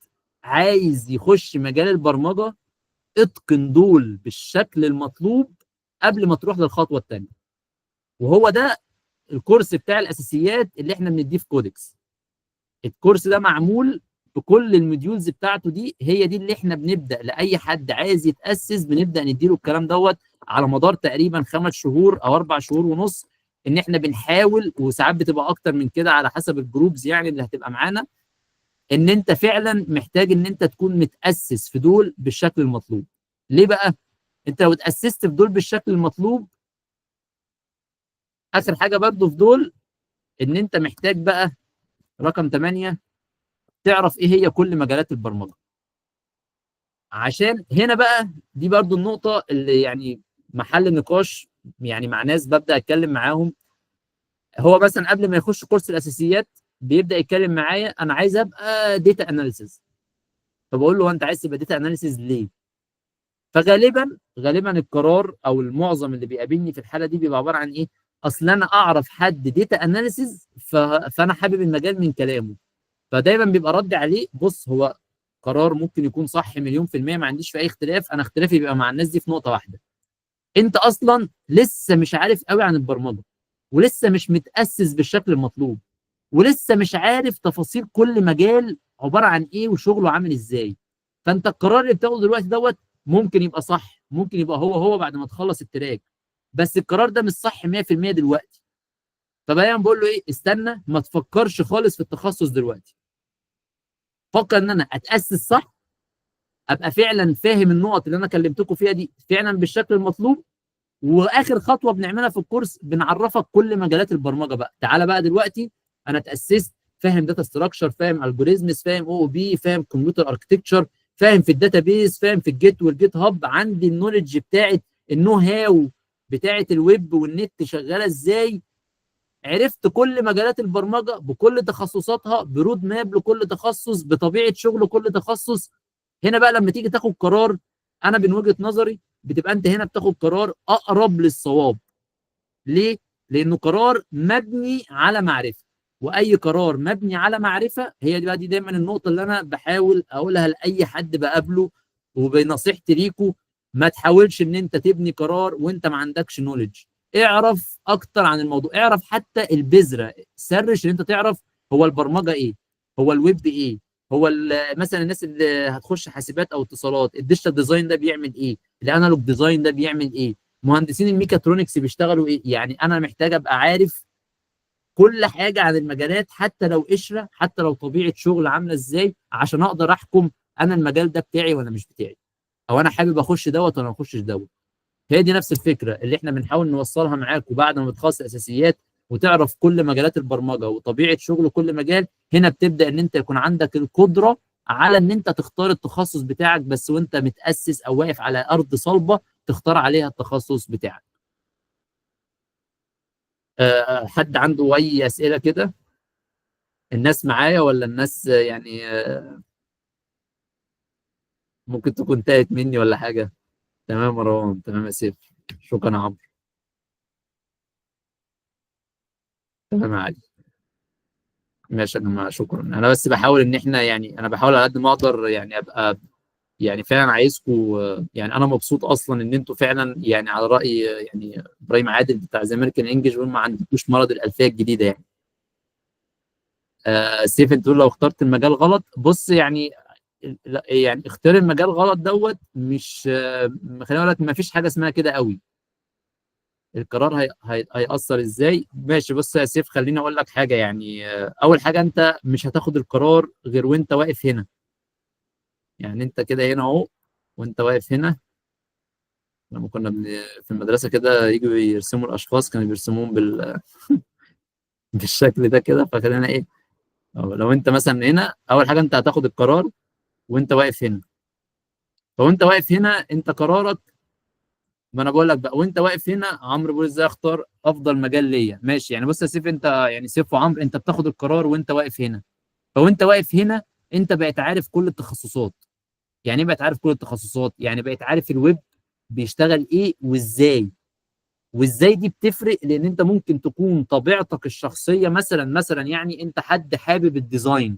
عايز يخش مجال البرمجة اتقن دول بالشكل المطلوب قبل ما تروح للخطوة الثانية. وهو ده الكورس بتاع الاساسيات اللي احنا بنديه في كودكس. الكورس ده معمول بكل ال modules بتاعته، دي هي دي اللي احنا بنبدا لاي حد عايز يتاسس بنبدا نديله الكلام دوت على مدار تقريبا 5 شهور او 4 شهور ونص، ان احنا بنحاول، وساعات بتبقى اكتر من كده على حسب ال groups يعني اللي هتبقى معانا، ان انت فعلا محتاج ان انت تكون متاسس في دول بالشكل المطلوب. ليه بقى؟ انت لو اتاسست في دول بالشكل المطلوب، اخر حاجة برضو في دول ان انت محتاج بقى رقم 8 تعرف ايه هي كل مجالات البرمجة. عشان هنا بقى دي برضو النقطة اللي يعني محل نقاش يعني مع ناس ببدا اتكلم معاهم. هو مثلا قبل ما يخش كورس الاساسيات بيبدا يتكلم معايا، انا عايز ابقى data analysis. فبقول له انت عايز تبقى data analysis ليه؟ فغالبا غالبا القرار او المعظم اللي بيقابلني في الحالة دي بيبقى عبارة عن ايه؟ اصل انا اعرف حد data analysis فانا حابب المجال من كلامه. فدايما بيبقى رد عليه، بص هو قرار ممكن يكون صح 1,000,000%، ما عنديش في اي اختلاف، انا اختلافي بيبقى مع الناس دي في نقطة واحدة، انت اصلا لسه مش عارف قوي عن البرمجة، ولسه مش متاسس بالشكل المطلوب، ولسه مش عارف تفاصيل كل مجال عبارة عن ايه وشغله عامل ازاي. فانت القرار اللي بتاخده دلوقتي دوت ممكن يبقى صح، ممكن يبقى هو بعد ما تخلص ال track، بس القرار ده مش صح 100% دلوقتي. فدايما بقول له ايه؟ استنى، ما تفكرش خالص في التخصص دلوقتي، فكر ان انا اتاسس صح، ابقى فعلا فاهم النقط اللي انا كلمتكم فيها دي فعلا بالشكل المطلوب. واخر خطوة بنعملها في الكورس بنعرفك كل مجالات البرمجة بقى. تعالى بقى دلوقتي انا اتاسست، فاهم data structure، فاهم algorithms، فاهم OOP، فاهم computer architecture، فاهم في ال database، فاهم في ال Git وال GitHub، عندي ال knowledge بتاعت ال know how بتاعت الويب والنت شغالة ازاي، عرفت كل مجالات البرمجة بكل تخصصاتها، ب road map لكل تخصص، بطبيعة شغل كل تخصص. هنا بقى لما تيجي تاخد قرار، انا من وجهه نظري بتبقى انت هنا بتاخد قرار اقرب للصواب. ليه؟ لانه قرار مبني على معرفة، واي قرار مبني على معرفة، هي دي بقى دي دايما النقطة اللي انا بحاول اقولها لاي حد بقابله، وبنصيحتي ليكوا ما تحاولش ان انت تبني قرار وانت ما عندكش knowledge. اعرف اكتر عن الموضوع، اعرف حتى البذرة، search ان انت تعرف هو البرمجة ايه، هو الويب ايه، هو مثلا الناس اللي هتخش حاسبات او اتصالات، ال digital design ده بيعمل ايه، ال analog design ده بيعمل ايه، مهندسين الميكاترونكس بيشتغلوا ايه. يعني انا محتاج ابقى عارف كل حاجة عن المجالات، حتى لو قشرة، حتى لو طبيعة شغل عامله ازاي، عشان اقدر احكم انا المجال ده بتاعي ولا مش بتاعي، او انا حابب اخش دوت ولا ما اخشش دوت. هي دي نفس الفكرة اللي احنا بنحاول نوصلها معاك. وبعد ما بتخلص الاساسيات وتعرف كل مجالات البرمجة وطبيعه شغل كل مجال، هنا بتبدا ان انت يكون عندك القدرة على ان انت تختار التخصص بتاعك، بس وانت متاسس او واقف على ارض صلبه تختار عليها التخصص بتاعك. حد عنده اي اسئلة كده؟ الناس معايا ولا الناس يعني ممكن تكون تاهت مني ولا حاجة؟ تمام مروان، تمام يا سيف، شكرا يا عمرو، تمام يا علي، ماشي يا جماعة، شكرا. انا بس بحاول ان احنا يعني انا بحاول على قد ما اقدر يعني ابقى يعني فعلا عايزكم، يعني انا مبسوط اصلا ان انتوا فعلا يعني على راي يعني ابراهيم عادل بتاع The American English ما عندكوش مرض الالفية الجديدة يعني. سيف انت تقول لو اخترت المجال غلط، بص يعني يعني اختيار المجال غلط دوت مش خليني اقول لك ما فيش حاجة اسمها كده قوي. القرار هيأثر ازاي؟ ماشي، بص يا سيف، خليني اقول لك حاجة يعني. اول حاجه، انت مش هتاخد القرار غير وانت واقف هنا. يعني انت كده هنا اهو، وانت واقف هنا. لما كنا في المدرسة كده يجوا يرسموا الاشخاص، كانوا بيرسموهم بالشكل ده كده. فخلينا ايه، لو انت مثلا هنا، اول حاجة انت هتاخد القرار وانت واقف هنا. فوانت واقف هنا انت قرارك، ما انا بقول لك بقى، وانت واقف هنا. عمرو بيقول ازاي اختار افضل مجال ليا؟ ماشي، يعني بص يا سيف، انت يعني سيف وعمرو، انت بتاخد القرار وانت واقف هنا. فوانت واقف هنا انت بقيت عارف كل التخصصات. يعني ايه بقيت عارف كل التخصصات؟ يعني بقيت عارف الويب بيشتغل ايه وازاي، وازاي دي بتفرق، لان انت ممكن تكون طبيعتك الشخصية مثلا يعني انت حد حابب ال design،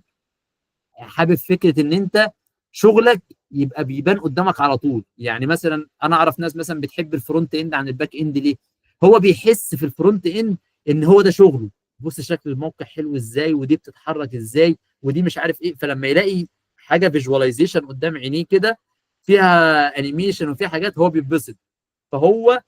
حابب فكرة ان انت شغلك يبقى بيبان قدامك على طول. يعني مثلا انا اعرف ناس مثلا بتحب ال front end عن ال back end. ليه؟ هو بيحس في ال front end ان هو ده شغله، بص شكل الموقع حلو ازاي، ودي بتتحرك ازاي، ودي مش عارف ايه. فلما يلاقي حاجة visualization قدام عينيه كده فيها animation وفيها حاجات، هو بيتبسط. فهو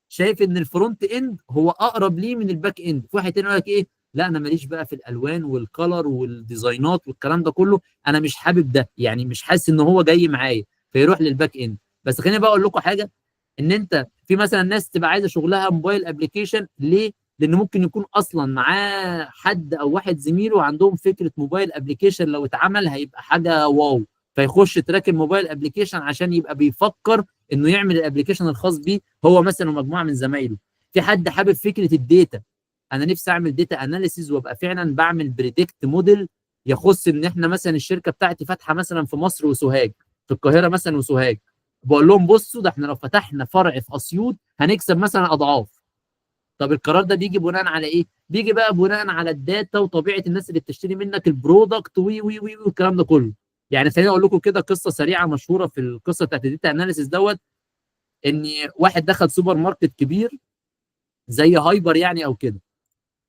شايف ان ال front end هو اقرب ليه من ال back end. في واحد تاني يقول لك ايه، لا انا ماليش بقى في الالوان وال color والديزاينات والكلام ده كله، انا مش حابب ده، يعني مش حاسس ان هو جاي معايا، فيروح لل back end. بس خليني بقى اقول لكم حاجة، ان انت في مثلا ناس تبقى عايزه شغلها mobile application. ليه؟ لان ممكن يكون اصلا معاه حد او واحد زميله عندهم فكرة mobile application، لو اتعمل هيبقى حاجة wow، فيخش track ال mobile application عشان يبقى بيفكر انه يعمل ال application الخاص بيه هو مثلا ومجموعة من زمايله. في حد حابب فكرة ال data، انا نفسي اعمل data analysis وابقى فعلا بعمل predict model يخص ان احنا مثلا الشركة بتاعتي فاتحة مثلا في مصر وسوهاج، في القاهرة مثلا وسوهاج، بقول لهم بصوا ده احنا لو فتحنا فرع في اسيوط هنكسب مثلا اضعاف. طب القرار ده بيجي بناء على ايه؟ بيجي بقى بناء على ال data وطبيعه الناس اللي بتشتري منك ال product وي وي وي والكلام ده كله. يعني خليني اقول لكم كده قصة سريعة مشهورة في القصة بتاعت ال data analysis دوت، ان واحد دخل سوبر ماركت كبير زي هايبر يعني او كده،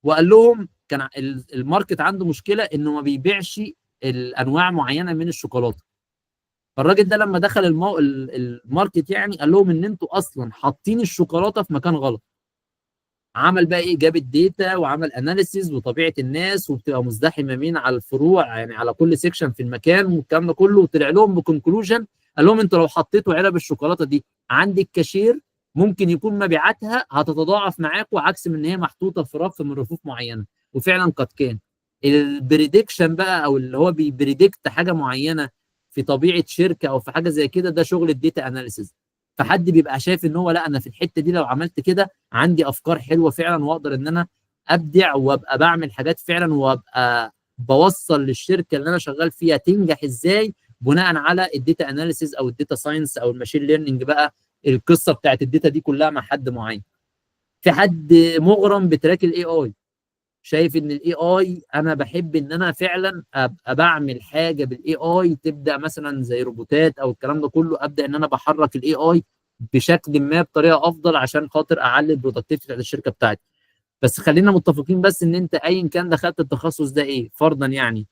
وقال لهم كان ال market عنده مشكلة انه ما بيبيعش الانواع معينة من الشوكولاته. فالراجل ده لما دخل ال market يعني قال لهم ان انتوا اصلا حاطين الشوكولاتة في مكان غلط. عمل بقى ايه؟ جاب ال data وعمل analysis وطبيعه الناس وبتبقى مزدحمه مين على الفروع، يعني على كل section في المكان والكلام ده كله، وطلع لهم ب conclusion قال لهم انتوا لو حطيتوا علب الشوكولاتة دي عند الكاشير ممكن يكون مبيعاتها هتتضاعف معاكم، عكس من ان هي محطوطة في رف من رفوف معينة. وفعلا قد كان. ال prediction بقى او اللي هو بي predict حاجة معينة في طبيعة شركة او في حاجة زي كده، ده شغل ال data analysis. فحد بيبقى شايف ان هو لا انا في الحتة دي لو عملت كده عندي افكار حلوة فعلا، واقدر ان انا ابدع وابقى بعمل حاجات فعلا، وابقى بوصل للشركة اللي انا شغال فيها تنجح ازاي بناء على ال data analysis او ال data science او ال machine learning بقى، القصة بتاعت ال data دي كلها مع حد معين. في حد مغرم ب track ال AI، شايف ان ال AI انا بحب ان انا فعلا ابقى بعمل حاجة بال AI، تبدا مثلا زي روبوتات او الكلام ده كله، ابدا ان انا بحرك ال AI بشكل ما بطريقة افضل عشان خاطر اعلي ال productivity بتاعت الشركة بتاعتي. بس خلينا متفقين بس ان انت ايا كان دخلت التخصص ده ايه فرضا يعني،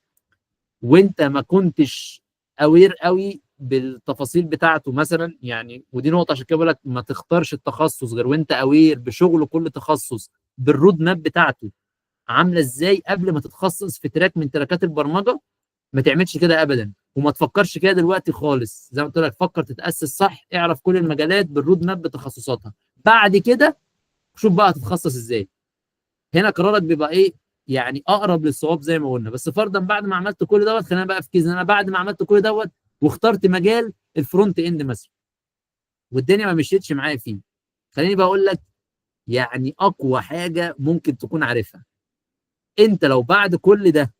وانت ما كنتش aware قوي بالتفاصيل بتاعته مثلا يعني، ودي نقطة عشان كده بقول لك ما تختارش التخصص غير وانت aware بشغل كل تخصص بال road map بتاعته عامله ازاي قبل ما تتخصص في track من تراكات البرمجة. ما تعملش كده ابدا، وما تفكرش كده دلوقتي خالص. زي ما قلت لك فكر تتاسس صح، اعرف كل المجالات بال road map بتخصصاتها، بعد كده شوف بقى هتتخصص ازاي. هنا قرارك بيبقى ايه يعني اقرب للصواب زي ما قلنا. بس فرضا بعد ما عملت كل دوت، خلينا بقى في case انا بعد ما عملت كل دوت واخترت مجال ال front end مثلا والدنيا ما مشيتش معايا فيه، خليني بقى اقول لك يعني اقوى حاجة ممكن تكون عارفها، انت لو بعد كل ده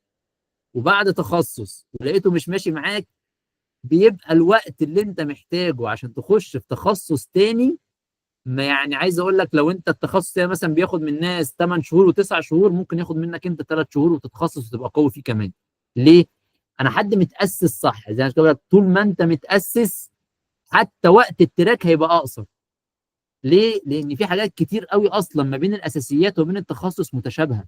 وبعد تخصص ولقيته مش ماشي معاك، بيبقى الوقت اللي انت محتاجه عشان تخش في تخصص تاني، ما يعني عايز اقول لك لو انت التخصص ده مثلا بياخد من ناس 8 شهور و9 شهور، ممكن ياخد منك انت 3 شهور وتتخصص وتبقى قوي فيه كمان. ليه؟ انا حد متاسس صح، زي ما بقول لك طول ما انت متاسس حتى وقت ال track هيبقى اقصر. ليه؟ لان في حاجات كتير قوي اصلا ما بين الاساسيات وبين التخصص متشابهة.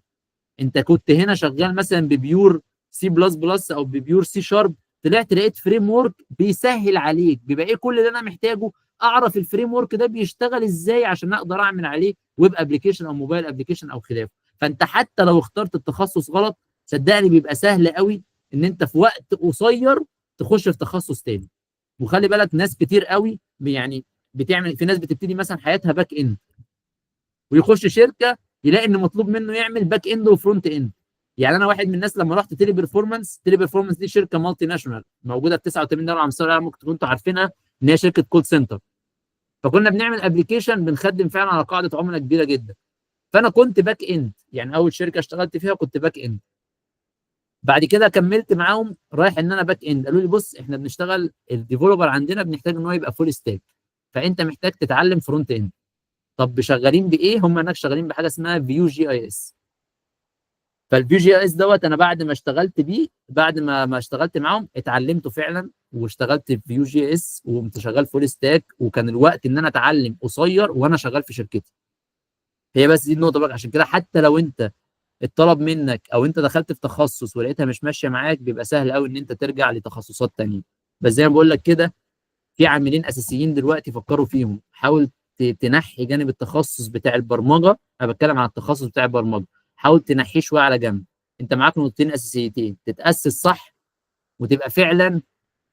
انت كنت هنا شغال مثلا ب pure C plus plus او ب pure C sharp، طلعت لقيت framework بيسهل عليك، بيبقى ايه كل اللي انا محتاجه؟ اعرف ال framework ده بيشتغل ازاي عشان اقدر اعمل عليه web application او mobile application او خلافه. فانت حتى لو اخترت التخصص غلط، صدقني بيبقى سهل قوي ان انت في وقت قصير تخش في تخصص تاني. وخلي بالك ناس كتير قوي يعني بتعمل، في ناس بتبتدي مثلا حياتها back end، ويخش شركة يلاقي ان مطلوب منه يعمل back end و front end. يعني انا واحد من الناس لما رحت تيلي بيرفورمانس، تيلي بيرفورمانس دي شركة multinational موجودة في 89 دولة على مستوى العالم، ممكن تكونوا انتوا عارفينها ان هي شركة call center. فكنا بنعمل application بنخدم فعلا على قاعدة عملاء كبيرة جدا. فانا كنت back end، يعني اول شركة اشتغلت فيها كنت back end. بعد كده كملت معاهم رايح ان انا back end، قالوا لي بص احنا بنشتغل ال developer عندنا بنحتاج ان هو يبقى full stack، فانت محتاج تتعلم front end. طب شغالين بايه؟ هم هناك شغالين بحاجة اسمها فيو جي اي اس. فالفيو جي اي اس دوت انا بعد ما اشتغلت بيه، بعد ما اشتغلت معاهم اتعلمته فعلا، واشتغلت في Vue JS وقمت شغال full stack، وكان الوقت ان انا اتعلم قصير وانا شغال في شركتي. هي بس دي النقطة بقى. عشان كده حتى لو انت اتطلب منك او انت دخلت في تخصص ولقيتها مش ماشية معاك، بيبقى سهل قوي ان انت ترجع لتخصصات تانية. بس زي ما بقول لك كده، في عاملين اساسيين دلوقتي فكروا فيهم. حاول تنحي جانب التخصص بتاع البرمجة، انا بتكلم عن التخصص بتاع البرمجة، حاول تنحيه شوية على جنب. انت معاك نقطتين اساسيتين، تتاسس صح وتبقى فعلا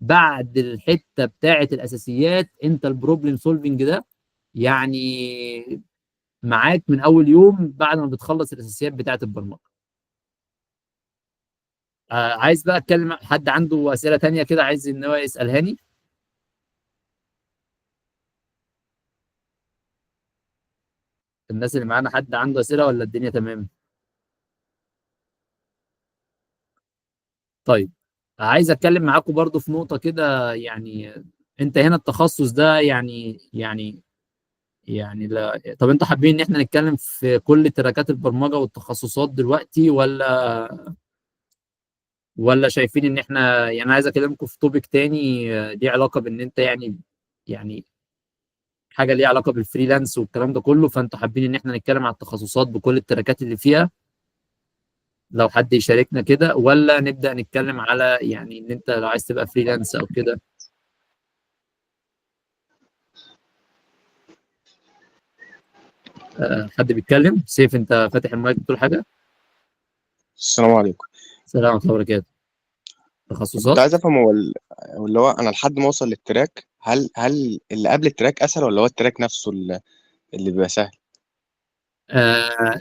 بعد الحتة بتاعه الاساسيات انت ال problem solving ده يعني معاك من اول يوم بعد ما بتخلص الاساسيات بتاعه البرمجة. عايز بقى اتكلم، حد عنده اسئلة تانية كده عايز ان هو يسالهاني؟ الناس اللي معانا حد عنده اسئلة ولا الدنيا تمام؟ طيب عايز اتكلم معاكم برضو في نقطة كده، يعني انت هنا التخصص ده يعني يعني يعني لا، طب انتوا حابين ان احنا نتكلم في كل تراكات البرمجة والتخصصات دلوقتي، ولا شايفين ان احنا يعني عايز اكلمكم في topic تاني ليه علاقة بان انت يعني حاجة ليها علاقة بال freelance والكلام ده كله، فانتوا حابين ان احنا نتكلم على التخصصات بكل التراكات اللي فيها؟ لو حد يشاركنا كده، ولا نبدأ نتكلم على يعني ان انت لو عايز تبقى freelance او كده؟ حد بيتكلم؟ سيف انت فاتح المايك بتقول حاجة؟ السلام عليكم. السلام ورحمة الله وبركاته. تخصصات؟ كنت عايز افهم هو اللي هو انا لحد ما اوصل لل track، هل اللي قبل ال track اسهل ولا هو ال track نفسه اللي بيبقى سهل؟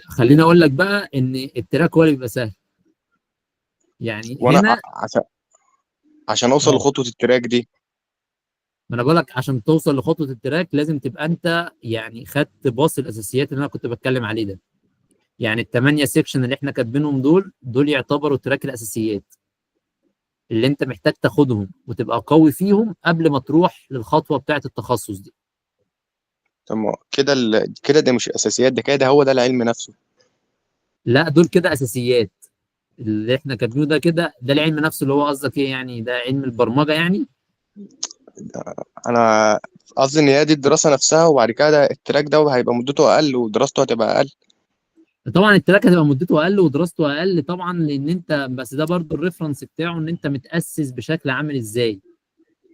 خليني اقول لك بقى ان ال track هو اللي بيبقى سهل. يعني وانا هنا عشان اوصل لخطوه ال track دي. ما انا بقول لك عشان توصل لخطوه ال track لازم تبقى انت يعني خدت باص الاساسيات اللي انا كنت بتكلم عليه ده. يعني ال8 section اللي احنا كاتبينهم دول يعتبروا track الاساسيات اللي انت محتاج تاخدهم وتبقى قوي فيهم قبل ما تروح للخطوة بتاعه التخصص دي. طب ما كده كده ده مش اساسيات، ده كده هو ده العلم نفسه. لا دول كده اساسيات اللي احنا كاتبينه ده كده ده العلم نفسه. اللي هو قصدك ايه يعني؟ ده علم البرمجة يعني؟ انا قصدي ان هي دي الدراسة نفسها، وبعد كده ال track ده هيبقى مدته اقل ودراسته هتبقى اقل. طبعا ال track هتبقى مدته اقل ودراسته اقل طبعا، لان انت بس ده برضو ال reference بتاعه ان انت متاسس بشكل عامل ازاي.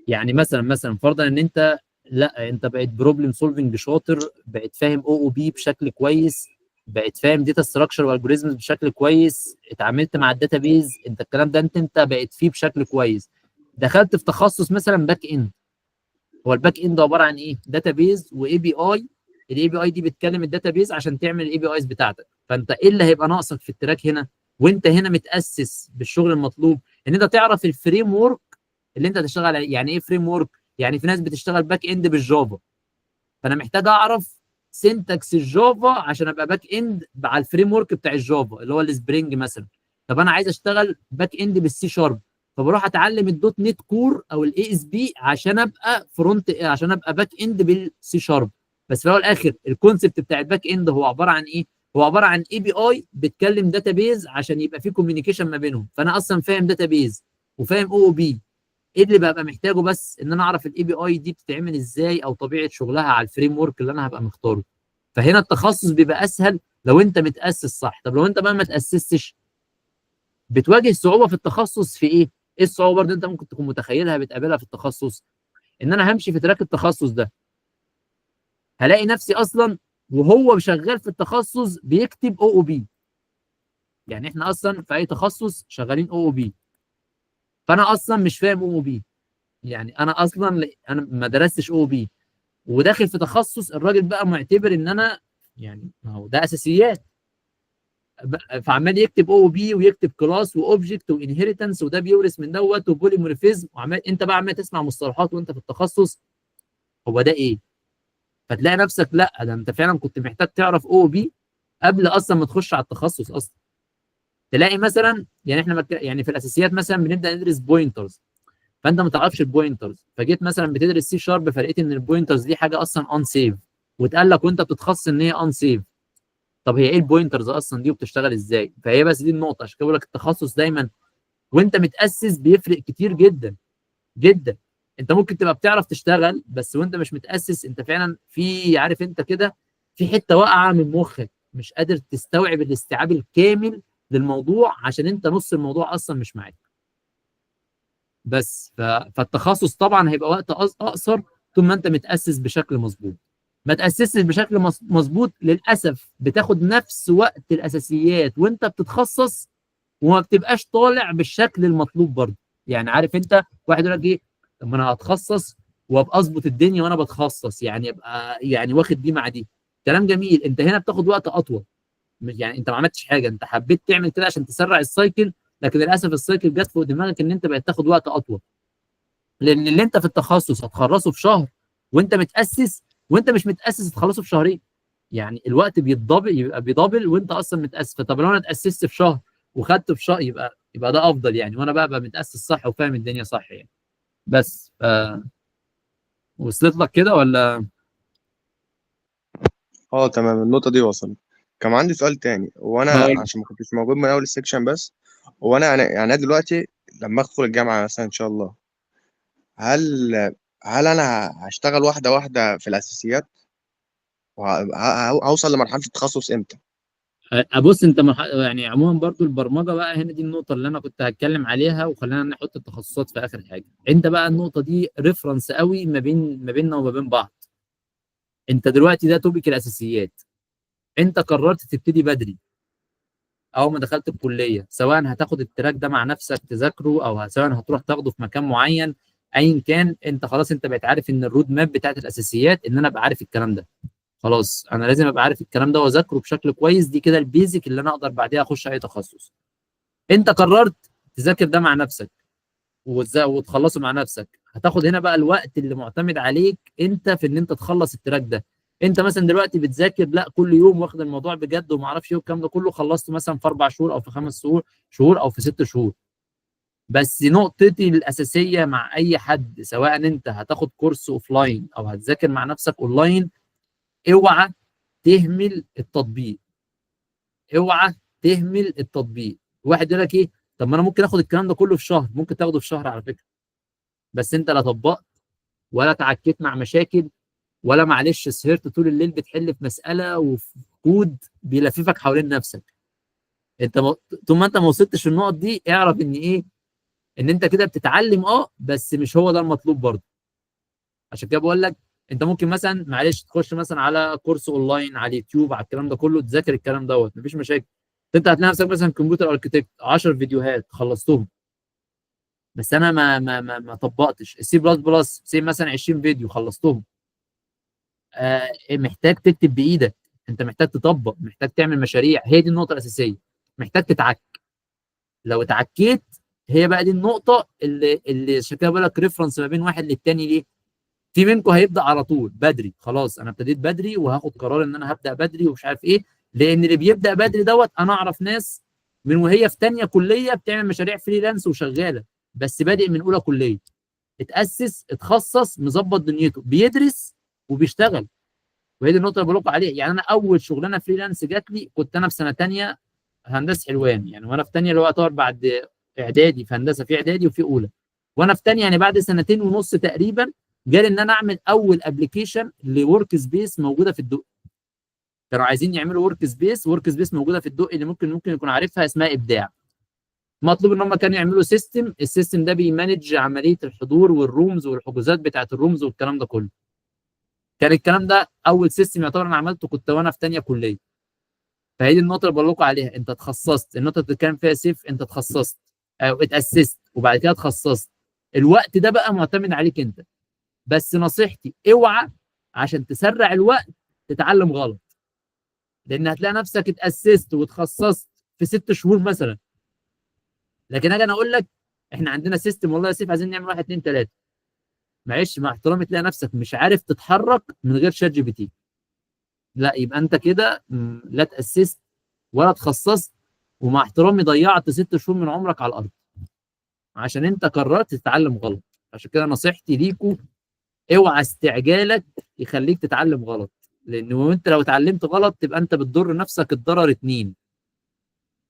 يعني مثلا فرضا ان انت لا انت بقيت problem solving شاطر، بقيت فاهم OOP بشكل كويس، بقيت فاهم data structure و algorithms بشكل كويس، اتعاملت مع ال database، انت الكلام ده انت بقيت فيه بشكل كويس. دخلت في تخصص مثلا back end. هو ال back end عبارة عن ايه؟ database و API. ال API دي بتكلم ال database عشان تعمل ال APIs بتاعتك. فانت ايه اللي هيبقى ناقصك في ال track هنا وانت هنا متاسس بالشغل المطلوب؟ ان انت تعرف ال framework اللي انت هتشتغل عليه. يعني ايه framework؟ يعني في ناس بتشتغل back end بال Java، فانا محتاج اعرف syntax ال Java عشان ابقى back end على ال framework بتاع ال Java اللي هو ال Spring مثلا. طب انا عايز اشتغل back end بال C sharp، فبروح اتعلم ال .NET Core او ال ASP عشان ابقى front، عشان ابقى back end بال C sharp. بس في الاول والاخر ال concept بتاع ال back end هو عبارة عن ايه؟ هو عبارة عن API بتكلم database عشان يبقى في communication ما بينهم. فانا اصلا فاهم database وفاهم OOP، ايه اللي ببقى محتاجه؟ بس ان انا اعرف ال API دي بتتعمل ازاي او طبيعة شغلها على ال framework اللي انا هبقى مختاره. فهنا التخصص بيبقى اسهل لو انت متاسس صح. طب لو انت بقى ما تاسستش بتواجه صعوبة في التخصص في ايه؟ ايه الصعوبة برضه انت ممكن تكون متخيلها بتقابلها في التخصص؟ ان انا همشي في track التخصص ده، هلاقي نفسي اصلا وهو شغال في التخصص بيكتب OOP. يعني احنا اصلا في اي تخصص شغالين OOP، فانا اصلا مش فاهم OOP، يعني انا اصلا انا ما درستش OOP وداخل في تخصص الراجل بقى معتبر ان انا يعني ما هو ده اساسيات، فعمال يكتب OOP ويكتب class و object و inheritance وده بيورث من دوت و polymorphism، وعمال انت بقى عمال تسمع مصطلحات وانت في التخصص هو ده ايه؟ فتلاقي نفسك لا ده انت فعلا كنت محتاج تعرف OOP قبل اصلا ما تخش على التخصص اصلا. تلاقي مثلا يعني احنا يعني في الاساسيات مثلا بنبدا ندرس pointers، فانت ما تعرفش ال pointers، فجيت مثلا بتدرس C sharp فلقيت ان ال pointers دي حاجة اصلا unsafe، واتقال لك وانت بتتخصص ان هي unsafe. طب هي ايه ال pointers اصلا دي وبتشتغل ازاي؟ فهي بس دي النقطة، عشان كده بقول لك التخصص دايما وانت متاسس بيفرق كتير جدا جدا. انت ممكن تبقى بتعرف تشتغل بس وانت مش متاسس انت فعلا في، عارف انت كده في حتة واقعه من مخك مش قادر تستوعب الاستيعاب الكامل للموضوع عشان انت نص الموضوع اصلا مش معاك. بس فالتخصص طبعا هيبقى وقت اقصر طول ما انت متاسس بشكل مظبوط. ما تاسستش بشكل مظبوط للاسف بتاخد نفس وقت الاساسيات وانت بتتخصص وما بتبقاش طالع بالشكل المطلوب برضه. يعني عارف انت واحد يقول لك ايه، طب ما انا هتخصص وابقى اظبط الدنيا وانا بتخصص، يعني ابقى يعني واخد دي مع دي، كلام جميل. انت هنا بتاخد وقت اطول، يعني انت ما عملتش حاجة، انت حبيت تعمل كده عشان تسرع ال cycle، لكن للاسف ال cycle جت فوق دماغك ان انت بقيت تاخد وقت اطول، لان اللي انت في التخصص هتخلصه في شهر وانت متاسس، وانت مش متاسس هتخلصه في شهرين. يعني الوقت بيتضبل، يبقى بيضبل وانت اصلا متاسس. فطب لو انا اتاسست في شهر وخدته في شهر يبقى ده افضل يعني، وانا بقى بقى متاسس صح وفاهم الدنيا صح يعني. بس وصلت لك كده ولا؟ اه تمام، النقطة دي وصلت. كان عندي سؤال تاني، وانا عشان ما كنتش موجود من اول ال section، بس هو انا يعني انا دلوقتي لما ادخل الجامعة مثلا ان شاء الله، هل هل انا هشتغل واحدة واحدة في الاساسيات وهوصل لمرحلة التخصص امتى؟ ابص انت يعني عموما برضو البرمجة بقى هنا دي النقطة اللي انا كنت هتكلم عليها، وخلينا نحط التخصصات في اخر حاجة. انت بقى النقطة دي reference قوي ما بيننا وما بين بعض. انت دلوقتي ده topic الاساسيات، انت قررت تبتدي بدري اول ما دخلت الكلية، سواء هتاخد ال track ده مع نفسك تذاكره او سواء هتروح تاخده في مكان معين، ايا كان انت خلاص انت بقيت عارف ان ال road map بتاعت الاساسيات ان انا ابقى عارف الكلام ده، خلاص انا لازم ابقى عارف الكلام ده واذاكره بشكل كويس، دي كده ال basic اللي انا اقدر بعديها اخش اي تخصص. انت قررت تذاكر ده مع نفسك وتخلصه مع نفسك، هتاخد هنا بقى الوقت اللي معتمد عليك انت في ان انت تخلص ال track ده. انت مثلا دلوقتي بتذاكر لا كل يوم واخد الموضوع بجد وما اعرفش ايه والكلام ده كله، خلصته مثلا في 4 شهور او في 5 شهور او في 6 شهور. بس نقطتي الاساسية مع اي حد، سواء انت هتاخد course offline او هتذاكر مع نفسك اونلاين، اوعى تهمل التطبيق. اوعى تهمل التطبيق. واحد يقول لك ايه، طب ما انا ممكن اخد الكلام ده كله في شهر. ممكن تاخده في شهر على فكرة، بس انت لا طبقت ولا تعكيت مع مشاكل، ولا معلش سهرت طول الليل بتحل في مسالة وفي كود بيلففك حوالين نفسك. انت طول ما انت ما وصلتش النقط دي اعرف ان ايه، ان انت كده بتتعلم بس مش هو ده المطلوب برضه. عشان كده بقول لك انت ممكن مثلا معلش تخش مثلا على course online على اليوتيوب على الكلام ده كله، تذاكر الكلام دوت مفيش مشاكل. انت هتلاقي نفسك مثلا computer architect 10 فيديوهات خلصتهم، بس انا ما طبقتش. ال C plus plus C مثلا 20 فيديو خلصتهم. محتاج تكتب بايدك، انت محتاج تطبق، محتاج تعمل مشاريع. هي دي النقطة الاساسية، محتاج تتعك. لو اتعكيت هي بقى دي النقطة اللي عشان كده بقول لك reference ما بين واحد للتاني. ليه؟ في منكم هيبدا على طول بدري، خلاص انا ابتديت بدري وهاخد قرار ان انا هبدا بدري ومش عارف ايه، لان اللي بيبدا بدري دوت انا اعرف ناس من وهي في ثانية كليه بتعمل مشاريع freelance وشغالة، بس بادئ من اولى كليه، اتاسس، اتخصص، مظبط دنيته، بيدرس وبيشتغل. وهي دي النقطة اللي بقول لكم عليها. يعني انا اول شغلانة freelance جات لي كنت انا في سنة ثانية هندسة حلوان، يعني وانا في ثانية اللي هو يعتبر بعد اعدادي في هندسة، في اعدادي وفي اولى، وانا في ثانية يعني بعد 2.5 سنين تقريبا جالي ان انا اعمل اول application ل workspace موجودة في الدقي. كانوا عايزين يعملوا workspace موجودة في الدقي اللي ممكن يكون عارفها، اسمها ابداع. مطلوب ان هم كانوا يعملوا system، ال system ده بي manage عملية الحضور وال rooms والحجوزات بتاعه ال rooms والكلام ده كله. كان الكلام ده اول system يعتبر انا عملته كنت وانا في ثانية كليه. فهي دي النقطة اللي بقول لكم عليها، انت اتخصصت، النقطة اللي بتتكلم فيها سيف، انت اتخصصت او اتاسست وبعد كده اتخصصت. الوقت ده بقى معتمد عليك انت. بس نصيحتي اوعى عشان تسرع الوقت تتعلم غلط، لان هتلاقي نفسك اتاسست وتخصصت في 6 شهور مثلا. لكن اجي انا اقول لك احنا عندنا system والله يا سيف عايزين نعمل 1 2 3، معلش مع احترامي تلاقي نفسك مش عارف تتحرك من غير ChatGPT. لا يبقى انت كده لا تاسست ولا تخصصت، ومع احترامي ضيعت 6 شهور من عمرك على الارض عشان انت قررت تتعلم غلط. عشان كده نصيحتي ليكوا اوعى استعجالك يخليك تتعلم غلط، لان انت لو اتعلمت غلط تبقى انت بتضر نفسك الضرر 2.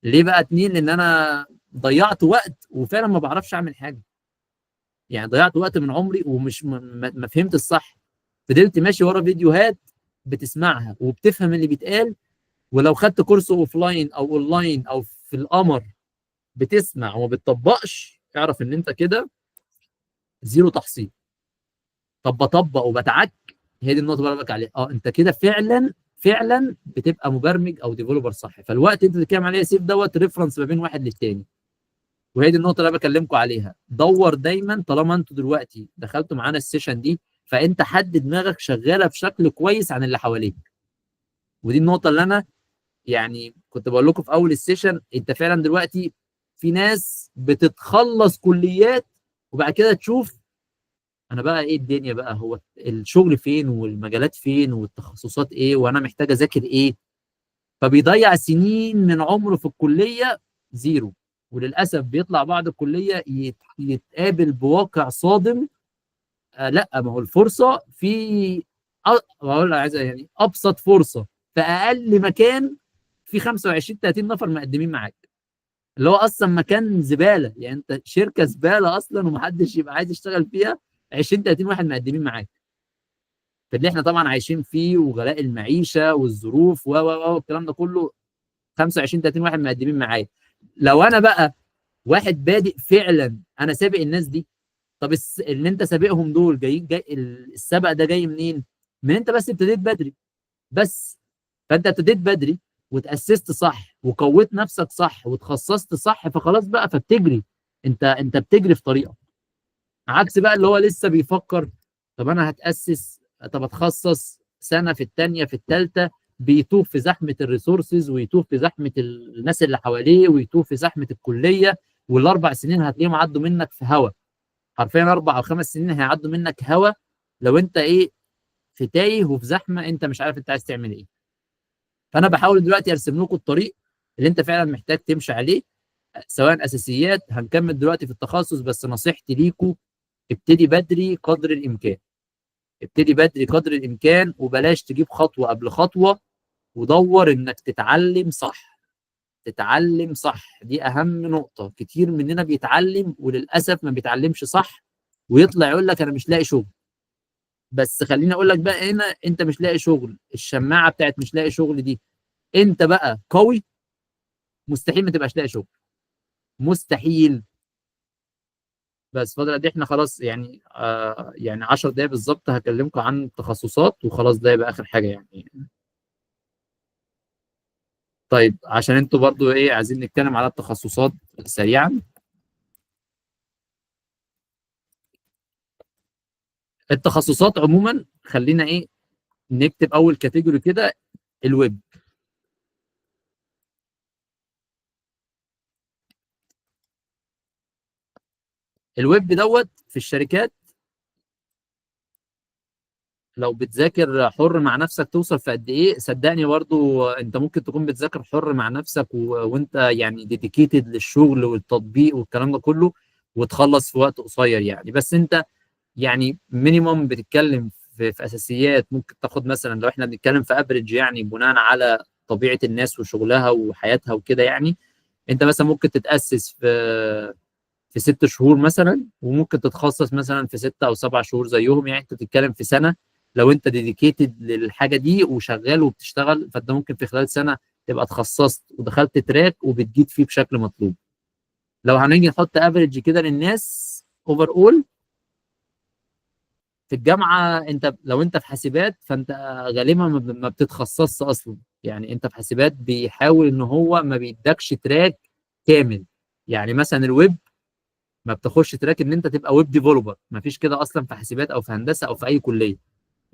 ليه بقى 2؟ لان انا ضيعت وقت وفعلا ما بعرفش اعمل حاجة، يعني ضيعت وقت من عمري ومش ما فهمت الصح، فضلت ماشي ورا فيديوهات بتسمعها وبتفهم اللي بيتقال، ولو خدت كورس offline او اونلاين او في القمر بتسمع وما بتطبقش، اعرف ان انت كده zero تحصيل. طب بطبق وبتعك، هي دي النقطة اللي بقولك عليها. انت كده فعلا فعلا بتبقى مبرمج او developer صح. فالوقت انت بتتكلم عليه يا سيف دوت reference ما بين واحد للتاني، وهي دي النقطة اللي انا بكلمكم عليها. دور دايما، طالما انتوا دلوقتي دخلتوا معانا ال session دي فانت حد دماغك شغالة بشكل كويس عن اللي حواليك. ودي النقطة اللي انا يعني كنت بقول لكم في اول ال session، انت فعلا دلوقتي في ناس بتتخلص كليات وبعد كده تشوف انا بقى ايه الدنيا بقى، هو الشغل فين والمجالات فين والتخصصات ايه وانا محتاج اذاكر ايه، فبيضيع سنين من عمره في الكلية zero. وللاسف بيطلع بعد الكلية يتقابل بواقع صادم. لا ما هو الفرصة في بقول عايز يعني ابسط فرصة في اقل مكان في 25 30 نفر مقدمين معاك، اللي هو اصلا مكان زبالة، يعني انت شركة زبالة اصلا ومحدش يبقى عايز يشتغل فيها، 20 30 واحد مقدمين معاك. فاللي احنا طبعا عايشين فيه وغلاء المعيشة والظروف و و و الكلام ده كله، 25 30 واحد مقدمين معايا. لو انا بقى واحد بادئ فعلا انا سابق الناس دي، طب اللي انت سابقهم دول جايين جاي السبق ده جاي منين؟ من انت بس ابتديت بدري بس. فانت ابتديت بدري وتاسست صح وقويت نفسك صح وتخصصت صح، فخلاص بقى فبتجري، انت بتجري في طريقك. عكس بقى اللي هو لسه بيفكر طب انا هتاسس، طب اتخصص، سنة في الثانية في الثالثة، بيتوه في زحمة ال resources ويتوه في زحمة الناس اللي حواليه ويتوه في زحمة الكلية، والاربع سنين هتلاقيهم عدوا منك في هوا، حرفيا 4 أو 5 سنين هيعدوا منك هوا لو انت ايه في تايه وفي زحمة انت مش عارف انت عايز تعمل ايه. فانا بحاول دلوقتي ارسم لكم الطريق اللي انت فعلا محتاج تمشي عليه، سواء اساسيات، هنكمل دلوقتي في التخصص، بس نصيحتي ليكم ابتدي بدري قدر الامكان، ابتدي بدري قدر الامكان، وبلاش تجيب خطوة قبل خطوة، ودور انك تتعلم صح. تتعلم صح دي اهم نقطة. كتير مننا بيتعلم وللاسف ما بيتعلمش صح، ويطلع يقول لك انا مش لاقي شغل. بس خليني اقول لك بقى هنا، انت مش لاقي شغل، الشماعه بتاعت مش لاقي شغل دي، انت بقى قوي مستحيل ما تبقاش لاقي شغل، مستحيل. بس فاضل قد ايه؟ احنا خلاص يعني يعني 10 دقايق بالظبط هكلمكم عن التخصصات وخلاص، ده يبقى اخر حاجة يعني. طيب عشان انتوا برضو ايه عايزين نتكلم على التخصصات سريعا. التخصصات عموما خلينا ايه نكتب اول category كده، الويب. الويب دوت في الشركات لو بتذاكر حر مع نفسك توصل في قد ايه؟ صدقني برضو انت ممكن تكون بتذاكر حر مع نفسك وانت يعني dedicated للشغل والتطبيق والكلام ده كله وتخلص في وقت قصير يعني. بس انت يعني minimum بتتكلم في اساسيات ممكن تاخد مثلا لو احنا بنتكلم في average يعني بناء على طبيعة الناس وشغلها وحياتها وكده، يعني انت مثلا ممكن تتاسس في 6 شهور مثلا، وممكن تتخصص مثلا في 6 أو 7 شهور زيهم. يعني انت بتتكلم في سنة لو انت dedicated للحاجة دي وشغال وبتشتغل، فانت ممكن في خلال سنة تبقى اتخصصت ودخلت track وبتجيد فيه بشكل مطلوب. لو هنيجي نحط average كده للناس overall، في الجامعة انت لو انت في حاسبات فانت غالبا ما بتتخصصش اصلا. يعني انت في حاسبات بيحاول ان هو ما بيدكش track كامل. يعني مثلا الويب ما بتاخدش track ان انت تبقى web developer، ما فيش كده اصلا في حاسبات او في هندسة او في اي كليه.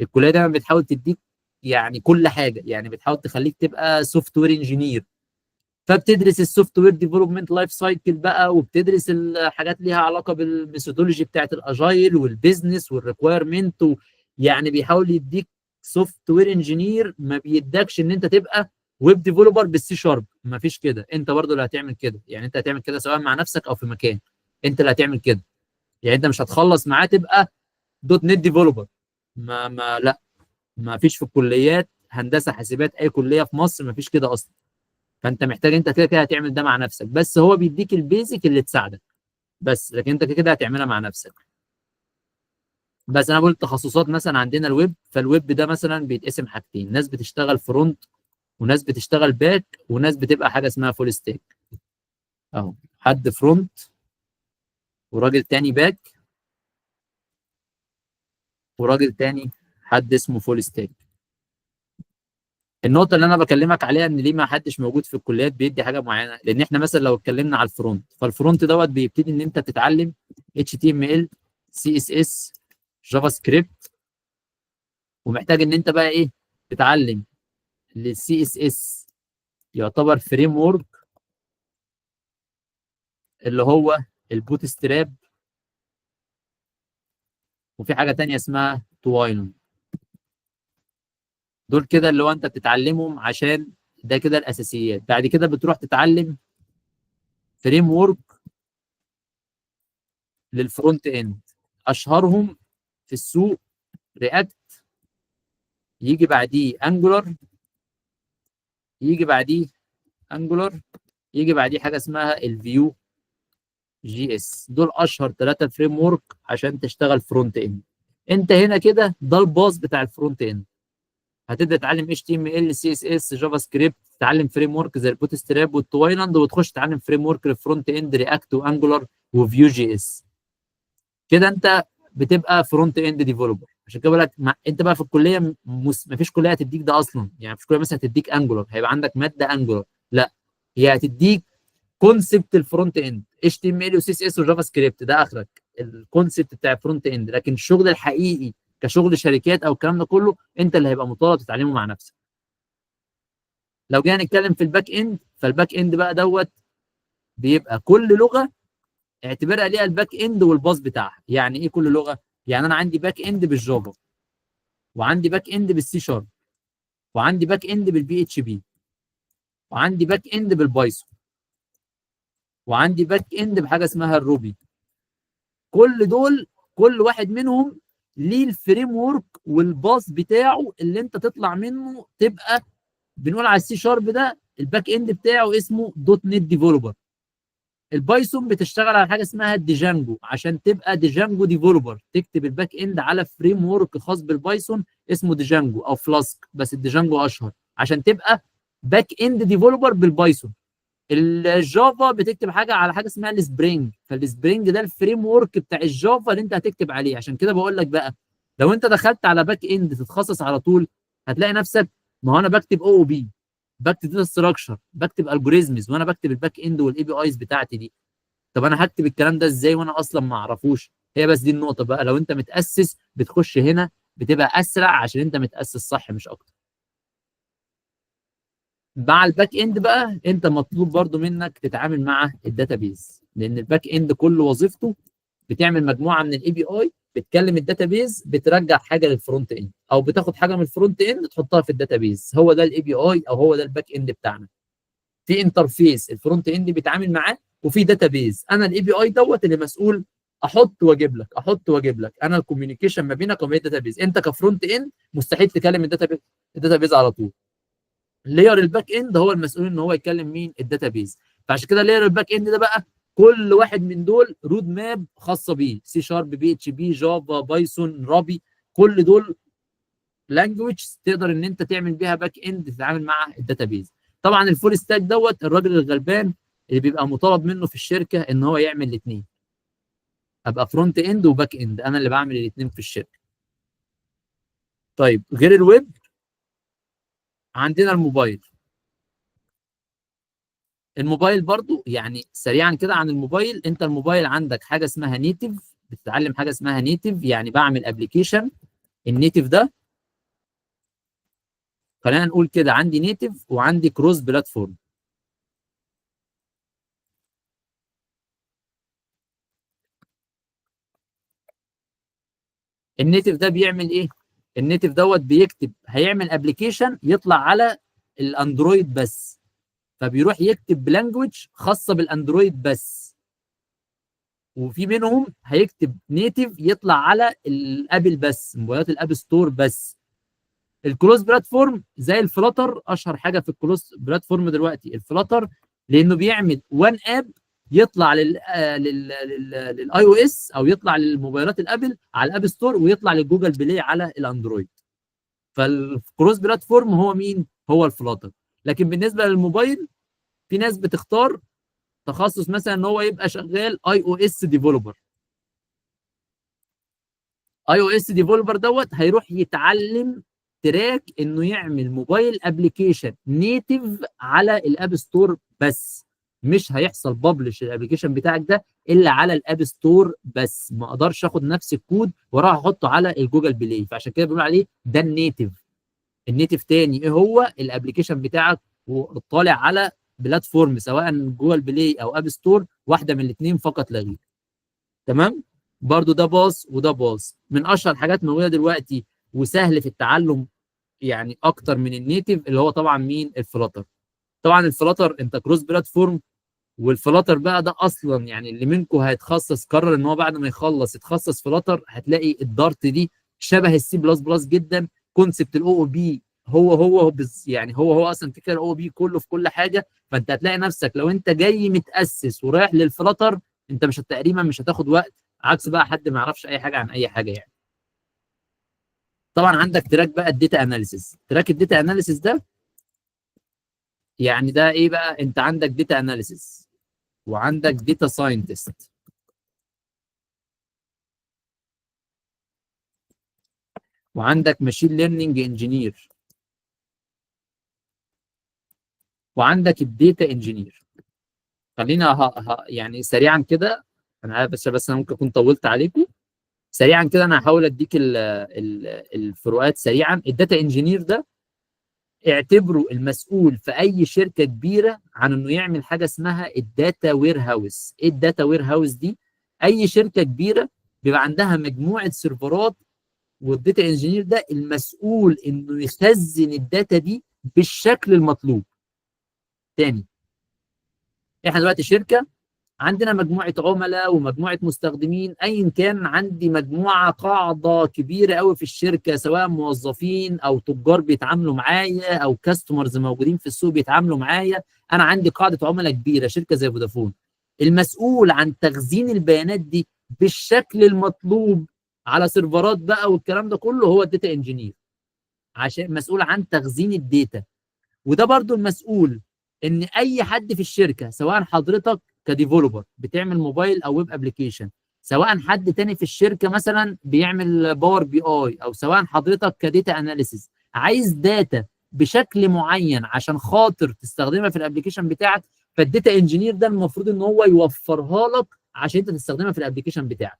الكلية دايما بتحاول تديك يعني كل حاجة، يعني بتحاول تخليك تبقى software engineer، فبتدرس ال software development life cycle بقى، وبتدرس الحاجات ليها علاقة بال methodology بتاعت ال agile وال business وال requirement. يعني بيحاول يديك software engineer، ما بيدكش ان انت تبقى web developer بال C sharp، ما فيش كده. انت برضو اللي هتعمل كده، يعني انت هتعمل كده سواء مع نفسك او في مكان، انت اللي هتعمل كده. يعني انت مش هتخلص معاه تبقى .NET developer، ما ما لا، ما فيش في الكليات هندسة حاسبات اي كليه في مصر ما فيش كده اصلا. فانت محتاج انت كده كده هتعمل ده مع نفسك، بس هو بيديك ال basic اللي تساعدك بس، لكن انت كده كده هتعملها مع نفسك. بس انا بقول التخصصات مثلا عندنا ال web، فال web ده مثلا بيتقسم حاجتين، ناس بتشتغل front وناس بتشتغل back وناس بتبقى حاجة اسمها full stack. اهو حد front وراجل تاني back وراجل تاني حد اسمه full stack. النقطة اللي أنا بكلمك عليها إن ليه ما حدش موجود في الكليات بيدي حاجة معينة، لأن إحنا مثلا لو اتكلمنا على ال front، فال front دوت بيبتدي إن أنت تتعلم HTML CSS JavaScript، ومحتاج إن أنت بقى إيه؟ تتعلم لل CSS يعتبر framework اللي هو ال Bootstrap، وفي حاجة تانية اسمها Tailwind. دول كده اللي هو انت بتتعلمهم عشان ده كده الاساسيات. بعد كده بتروح تتعلم framework لل front end، اشهرهم في السوق React، يجي بعديه Angular، يجي بعديه Angular، يجي بعديه حاجة اسمها ال Vue JS. دول اشهر 3 framework عشان تشتغل front end. انت هنا كده ده ال base بتاع ال front end، هتبدا تتعلم HTML CSS JavaScript، تتعلم framework زي ال Bootstrap وال Tailwind، وتخش تتعلم framework لل front end React و Angular و Vue JS. كده انت بتبقى front end developer. عشان كده بقول لك انت بقى في الكلية مفيش كليه هتديك ده اصلا. يعني مفيش كليه مثلا هتديك Angular، هيبقى عندك مادة Angular، لا، هي هتديك concept ال front end HTML و CSS و JavaScript، ده اخرك ال concept بتاع ال front end. لكن الشغل الحقيقي كشغل شركات او الكلام ده كله انت اللي هيبقى مطالب تتعلمه مع نفسك. لو جينا نتكلم في ال back end، فال back end بقى دوت بيبقى كل لغة اعتبرها ليها ال back end وال base بتاعها. يعني ايه كل لغة؟ يعني انا عندي back end بال Java، وعندي back end بال C sharp، وعندي back end بال PHP، وعندي back end بال Python، وعندي back end بحاجة اسمها ال Ruby. كل دول كل واحد منهم ليه ال framework وال base بتاعه اللي انت تطلع منه تبقى بنقول على ال C sharp ده ال back end بتاعه اسمه .NET developer. ال Python بتشتغل على حاجة اسمها Django عشان تبقى Django developer، تكتب ال back end على framework خاص بال Python اسمه Django او Flask، بس ال Django اشهر، عشان تبقى back end developer بال Python. ال Java بتكتب حاجة على حاجة اسمها ال Spring، فال Spring ده ال framework بتاع ال Java اللي انت هتكتب عليه. عشان كده بقول لك بقى لو انت دخلت على back end تتخصص على طول هتلاقي نفسك، ما هو انا بكتب OOP، بكتب data structure، بكتب algorithms، وانا بكتب ال back end وال APIs بتاعتي دي. طب انا هكتب الكلام ده ازاي وانا اصلا ما اعرفوش؟ هي بس دي النقطة بقى، لو انت متاسس بتخش هنا بتبقى اسرع عشان انت متاسس صح مش اكتر. مع ال back end بقى انت مطلوب برضو منك تتعامل مع ال database، لان ال back end كل وظيفته بتعمل مجموعة من ال API، بتكلم ال database، بترجع حاجة لل front end، او بتاخد حاجة من ال front end تحطها في ال database. هو ده ال API او هو ده ال back end بتاعنا. في interface ال front end بيتعامل معاه، وفي database. انا ال API دوت اللي مسؤول احط واجيب لك، احط واجيب لك، انا ال communication ما بينك وبين ال database. انت ك front end مستحيل تكلم ال database على طول. layer ال back end هو المسؤول ان هو يكلم مين؟ ال database. فعشان كده layer ال back end ده بقى كل واحد من دول road map خاصة بيه، C sharp، PHP، Java، Python، Ruby، كل دول language تقدر ان انت تعمل بيها back end تتعامل مع ال database. طبعا ال full stack دوت الراجل الغلبان اللي بيبقى مطالب منه في الشركة ان هو يعمل الاثنين، ابقى front end و back end، انا اللي بعمل الاثنين في الشركة. طيب غير الويب عندنا الموبايل. الموبايل برضو يعني سريعا كده عن الموبايل، انت الموبايل عندك حاجة اسمها native، بتتعلم حاجة اسمها native، يعني بعمل application. ال native ده خلينا نقول كده عندي native وعندي cross platform. ال native ده بيعمل ايه؟ ال native دوت بيكتب، هيعمل application يطلع على الاندرويد بس، فبيروح يكتب ب language خاصة بالاندرويد بس، وفي منهم هيكتب native يطلع على الابل بس، موبايلات ال App Store بس. ال cross platform زي ال Flutter، اشهر حاجة في ال cross platform دلوقتي ال Flutter، لانه بيعمل one app يطلع لل لل iOS او يطلع للموبايلات الابل على ال App Store، ويطلع لل Google Play على الاندرويد. فال cross platform هو مين؟ هو ال Flutter. لكن بالنسبة للموبايل في ناس بتختار تخصص مثلا ان هو يبقى شغال اي او اس ديفلوبر. اي او اس ديفلوبر دوت هيروح يتعلم track انه يعمل mobile application native على ال App Store بس، مش هيحصل publish ال application بتاعك ده الا على ال App Store بس، ما اقدرش اخد نفس الكود واروح احطه على ال Google Play، فعشان كده بنقول عليه ده ال native. ال native تاني ايه هو؟ ال application بتاعك وطالع على platform سواء Google Play او App Store، واحدة من الاثنين فقط لا غير. تمام؟ برضو ده path وده path. من اشهر حاجات موجودة دلوقتي وسهل في التعلم يعني اكتر من ال native اللي هو طبعا مين؟ ال Flutter. طبعا ال Flutter انت cross platform، وال Flutter بقى ده اصلا يعني اللي منكم هيتخصص قرر ان هو بعد ما يخلص يتخصص Flutter، هتلاقي ال Dart دي شبه ال C plus plus جدا، concept ال OOP هو هو يعني هو هو اصلا فكرة ال OOP كله في كل حاجة. فانت هتلاقي نفسك لو انت جاي متاسس ورايح لل Flutter انت مش تقريبا مش هتاخد وقت، عكس بقى حد ما يعرفش اي حاجة عن اي حاجة يعني. طبعا عندك track بقى ال data analysis. track ال data analysis ده يعني ده ايه بقى؟ انت عندك data analysis وعندك data scientist وعندك machine learning engineer وعندك ال data engineer. خلينا يعني سريعا كده، انا عارف بس انا ممكن اكون طولت عليكم. سريعا كده انا هحاول اديك الفروقات سريعا. ال data engineer ده اعتبره المسؤول في اي شركة كبيرة عن انه يعمل حاجة اسمها ال data warehouse. ايه ال data warehouse دي؟ اي شركة كبيرة بيبقى عندها مجموعة سيرفرات، وال data engineer ده المسؤول انه يخزن ال data دي بالشكل المطلوب. تاني، احنا دلوقتي شركة عندنا مجموعة عملاء ومجموعة مستخدمين، ايا كان عندي مجموعة قاعدة كبيرة قوي في الشركة، سواء موظفين او تجار بيتعاملوا معايا او customers موجودين في السوق بيتعاملوا معايا، انا عندي قاعدة عملاء كبيرة، شركة زي فودافون. المسؤول عن تخزين البيانات دي بالشكل المطلوب على سيرفرات بقى والكلام ده كله هو ال data engineer، عشان مسؤول عن تخزين ال data. وده برضو المسؤول ان اي حد في الشركة، سواء حضرتك ك developer بتعمل موبايل او web application، سواء حد تاني في الشركة مثلا بيعمل Power BI، او سواء حضرتك ك data analysis عايز data بشكل معين عشان خاطر تستخدمها في ال application بتاعك، فال data engineer ده المفروض ان هو يوفرها لك عشان انت تستخدمها في ال application بتاعك.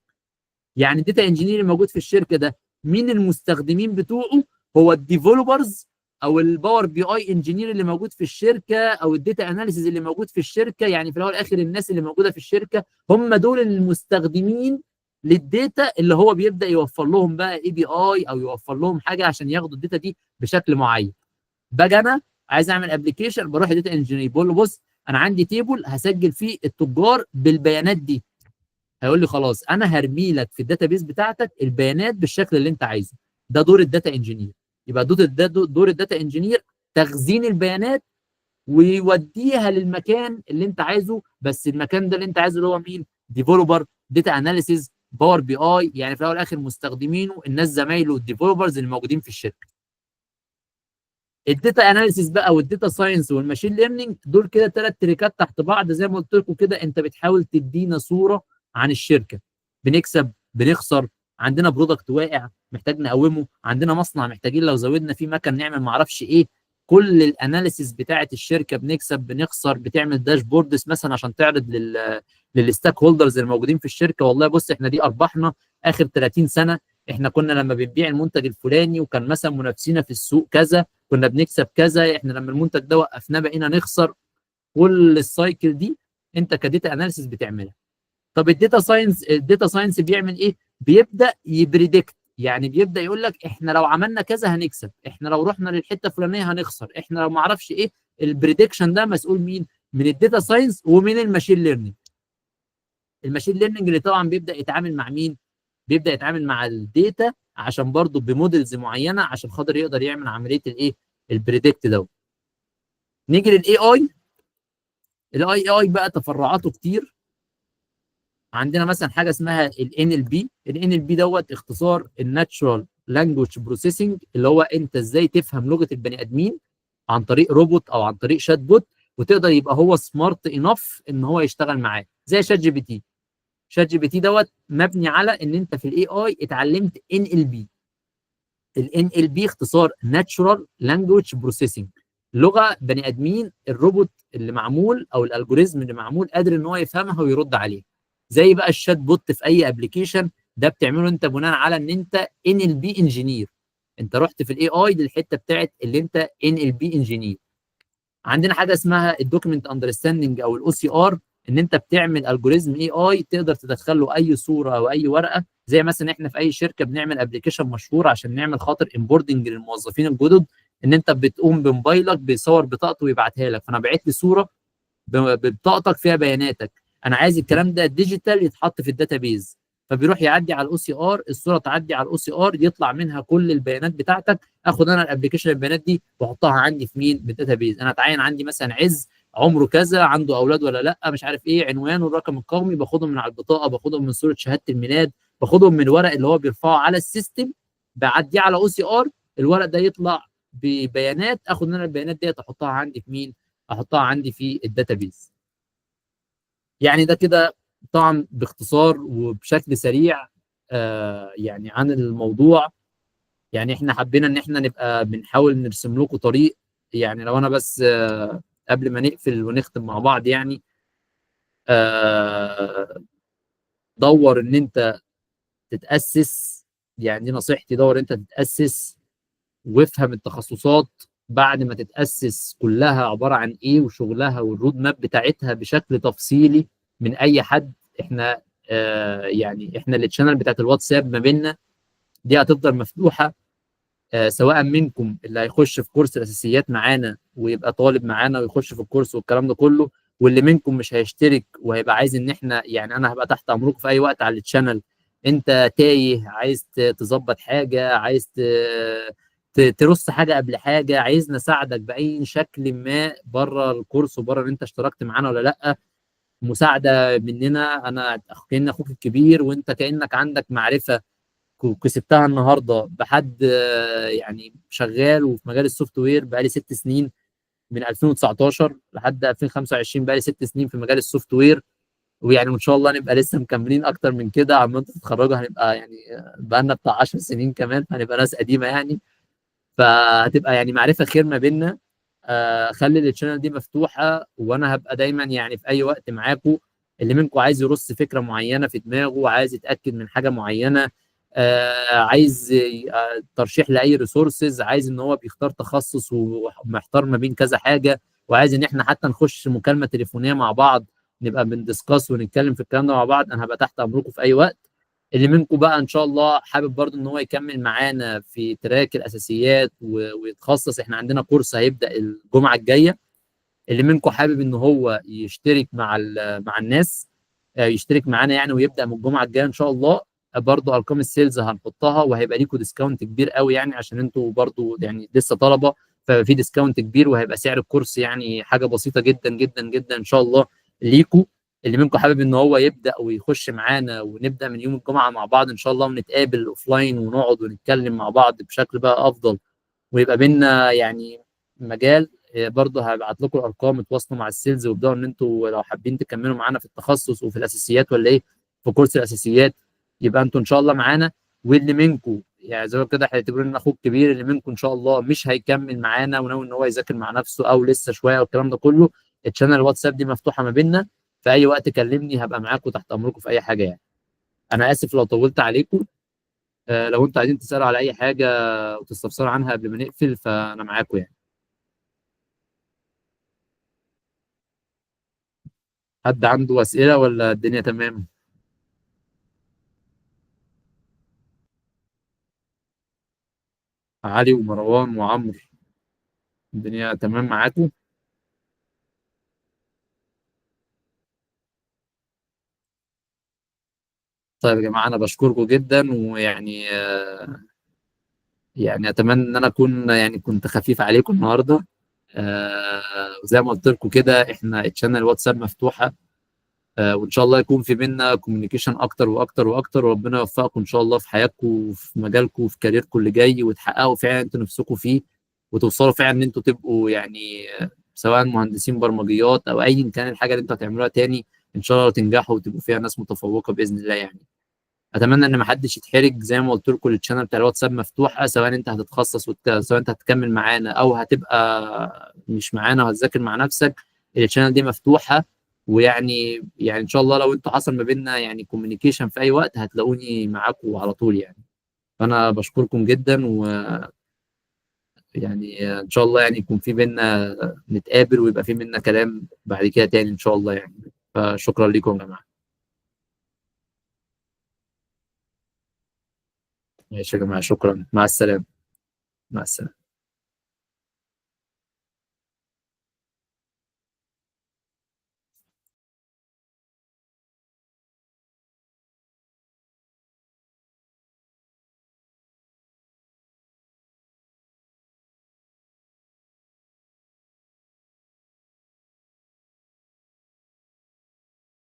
يعني ال data engineer الموجود في الشركة ده مين المستخدمين بتوعه؟ هو ال developers او ال Power BI engineer اللي موجود في الشركة او ال data analysis اللي موجود في الشركة. يعني في الاول والاخر الناس اللي موجودة في الشركة هم دول المستخدمين لل data اللي هو بيبدا يوفر لهم بقى API او يوفر لهم حاجة عشان ياخدوا ال data دي بشكل معين. باجي انا عايز اعمل application، بروح لل data engineer بقول له بص انا عندي table هسجل فيه التجار بالبيانات دي. هيقول لي خلاص انا هرمي لك في ال database بتاعتك البيانات بالشكل اللي انت عايزه. ده دور ال data engineer. يبقى دور ال data engineer تخزين البيانات ويوديها للمكان اللي انت عايزه، بس المكان ده اللي انت عايزه اللي هو مين؟ developer، data analysis، Power BI، يعني في الاول والاخر مستخدمينه الناس زمايله ال developers اللي موجودين في الشركة. ال data analysis بقى وال data science وال machine learning دول كده ثلاث تريكات تحت بعض زي ما قلت لكم كده. انت بتحاول تدينا صوره عن الشركة، بنكسب بنخسر، عندنا product واقع محتاج نقومه، عندنا مصنع محتاجين لو زودنا فيه مكن نعمل ما اعرفش ايه. كل ال analysis بتاعه الشركة، بنكسب بنخسر، بتعمل dashboards مثلا عشان تعرض لل stakeholders الموجودين في الشركة، والله بص احنا دي ارباحنا اخر 30 سنة، احنا كنا لما بنبيع المنتج الفلاني وكان مثلا منافسينا في السوق كذا كنا بنكسب كذا، احنا لما المنتج ده وقفناه بقينا نخسر. كل ال cycle دي انت ك data analysis بتعملها. طب ال data science، ال data science بيعمل ايه؟ بيبدا ي predict، يعني بيبدا يقول لك احنا لو عملنا كذا هنكسب، احنا لو رحنا للحتة الفلانية هنخسر، احنا لو ما اعرفش ايه. ال prediction ده مسؤول مين؟ من ال data science ومن ال machine learning. ال machine learning اللي طبعا بيبدا يتعامل مع مين؟ بيبدا يتعامل مع ال data عشان برضه ب models معينة عشان خاطر يقدر يعمل عملية الايه؟ ال predict ده. نيجي لل AI. ال AI بقى تفرعاته كتير. عندنا مثلا حاجة اسمها ال NLP. ال NLP دوت اختصار ال natural language processing، اللي هو انت ازاي تفهم لغة البني ادمين عن طريق روبوت او عن طريق chatbot، وتقدر يبقى هو smart enough ان هو يشتغل معاه، زي شات جي بي تي. شات جي بي تي دوت مبني على ان انت في ال AI اتعلمت NLP. ال NLP اختصار natural language processing، لغة بني ادمين الروبوت اللي معمول او ال algorithm اللي معمول قادر ان هو يفهمها ويرد عليها. زي بقى ال chatbot في اي application، ده بتعمله انت بناء على ان انت NLP engineer، انت رحت في ال AI للحتة بتاعت اللي انت NLP engineer. عندنا حاجة اسمها ال document understanding او ال OCR، ان انت بتعمل algorithm AI تقدر تدخل له اي صوره او اي ورقه، زي مثلا احنا في اي شركة بنعمل application مشهور عشان نعمل خاطر onboarding للموظفين الجدد، ان انت بتقوم بموبايلك بيصور بطاقته ويبعتها لك، فانا بعت لي صوره ببطاقتك فيها بياناتك، انا عايز الكلام ده digital يتحط في ال database، فبيروح يعدي على ال OCR، الصورة تعدي على ال OCR يطلع منها كل البيانات بتاعتك، اخد انا ال application البيانات دي واحطها عندي في مين؟ في ال database. انا اتعين عندي مثلا عز، عمره كذا، عنده اولاد ولا لا، مش عارف ايه، عنوانه، الرقم القومي، باخدهم من على البطاقة، باخدهم من صوره شهادة الميلاد، باخدهم من الورق اللي هو بيرفعه على ال system، بعديه على OCR، الورق ده يطلع ببيانات، اخد انا البيانات ديت احطها عندي في مين؟ احطها عندي في ال database. يعني ده كده طبعا باختصار وبشكل سريع يعني عن الموضوع. يعني احنا حبينا ان احنا نبقى بنحاول نرسم لكم طريق. يعني لو انا بس قبل ما نقفل ونختم مع بعض، يعني دور ان انت تتأسس، يعني دي نصيحتي، دور انت تتأسس وافهم التخصصات بعد ما تتأسس كلها عبارة عن ايه وشغلها وال road map بتاعتها بشكل تفصيلي من اي حد. احنا يعني احنا ال channel بتاعت الواتساب ما بيننا دي هتفضل مفتوحة، سواء منكم اللي هيخش في كورس الاساسيات معانا ويبقى طالب معانا ويخش في الكورس والكلام ده كله، واللي منكم مش هيشترك وهيبقى عايز ان احنا يعني انا هبقى تحت امركم في اي وقت على ال channel. انت تايه، عايز تظبط حاجة، عايز ترص حاجة قبل حاجة، عايزنا نساعدك باي شكل ما بره الكورس وبره ان انت اشتركت معانا ولا لا، مساعدة مننا. انا كأن اخوك الكبير، وانت كانك عندك معرفة كسبتها النهارده بحد يعني شغال وفي مجال ال software بقالي 6 سنين، من 2019 لحد 2025 بقالي 6 سنين في مجال ال software، ويعني وان شاء الله نبقى لسه مكملين اكتر من كده. عما انتوا تتخرجوا هنبقى يعني بقالنا بتاع 10 سنين كمان، فهنبقى ناس قديمة يعني، فهتبقى يعني معرفة خير ما بيننا. خلي ال channel دي مفتوحة، وانا هبقى دايما يعني في اي وقت معاكم. اللي منكم عايز يرص فكرة معينة في دماغه، عايز يتاكد من حاجة معينة، عايز ترشيح لاي resources، عايز ان هو بيختار تخصص ومحتار ما بين كذا حاجة، وعايز ان احنا حتى نخش مكالمة تليفونيه مع بعض نبقى بن discuss ونتكلم في الكلام ده مع بعض، انا هبقى تحت امركم في اي وقت. اللي منكم بقى ان شاء الله حابب برضو ان هو يكمل معانا في track الاساسيات ويتخصص، احنا عندنا كورس هيبدا الجمعة الجاية. اللي منكم حابب ان هو يشترك مع مع الناس، يشترك معانا يعني ويبدا من الجمعة الجاية ان شاء الله، برضو ارقام ال sales هنحطها وهيبقى ليكم discount كبير قوي يعني عشان انتوا برضو يعني لسه طلبه، ففي discount كبير وهيبقى سعر الكورس يعني حاجة بسيطة جدا جدا جدا ان شاء الله ليكم. اللي منكم حابب ان هو يبدا ويخش معانا ونبدا من يوم الجمعة مع بعض ان شاء الله، ونتقابل offline ونقعد ونتكلم مع بعض بشكل بقى افضل، ويبقى بينا يعني مجال، برضه هبعت لكم الارقام، اتواصلوا مع ال sales وابداوا ان انتوا لو حابين تكملوا معانا في التخصص وفي الاساسيات ولا ايه في كورس الاساسيات، يبقى انتوا ان شاء الله معانا. واللي منكم يعني زي ما كده هيعتبروني ان اخوك كبير، اللي منكم ان شاء الله مش هيكمل معانا وناوي ان هو يذاكر مع نفسه او لسه شوية والكلام ده كله، ال channel الواتساب دي مفتوحة ما بيننا، في اي وقت كلمني هبقى معاكم تحت امركم في اي حاجة يعني. انا اسف لو طولت عليكم، لو انتوا عايزين تسالوا على اي حاجة وتستفسروا عنها قبل ما نقفل فانا معاكم يعني. حد عنده اسئلة ولا الدنيا تمام؟ علي ومروان وعمرو، الدنيا تمام معاكم؟ طيب يا جماعة انا بشكركم جدا، ويعني يعني اتمنى ان انا اكون يعني كنت خفيف عليكم النهارده. وزي ما قلت لكم كده احنا ال channel واتساب مفتوحة، وان شاء الله يكون في بينا communication اكتر واكتر واكتر، وربنا يوفقكم ان شاء الله في حياتكم وفي مجالكم وفي career كم اللي جاي، وتحققوا فعلا انتوا نفسكم فيه، وتوصلوا فعلا ان انتوا تبقوا يعني سواء مهندسين برمجيات او ايا كان الحاجة اللي انتوا هتعملوها تاني، ان شاء الله تنجحوا وتبقوا فيها ناس متفوقه باذن الله يعني. اتمنى ان ما حدش يتحرج، زي ما قلت لكم ال channel بتاع الواتساب مفتوحة، سواء انت هتتخصص سواء انت هتكمل معانا او هتبقى مش معانا وهتذاكر مع نفسك، ال channel دي مفتوحة. ويعني ان شاء الله لو انتوا حصل ما بيننا يعني communication في اي وقت هتلاقوني معاكم على طول يعني. فانا بشكركم جدا، و يعني ان شاء الله يعني يكون في بينا نتقابل ويبقى في بينا كلام بعد كده تاني ان شاء الله يعني. فشكرا لكم يا جماعة. ماشي يا جماعة، شكرا، مع السلامة. مع السلامة.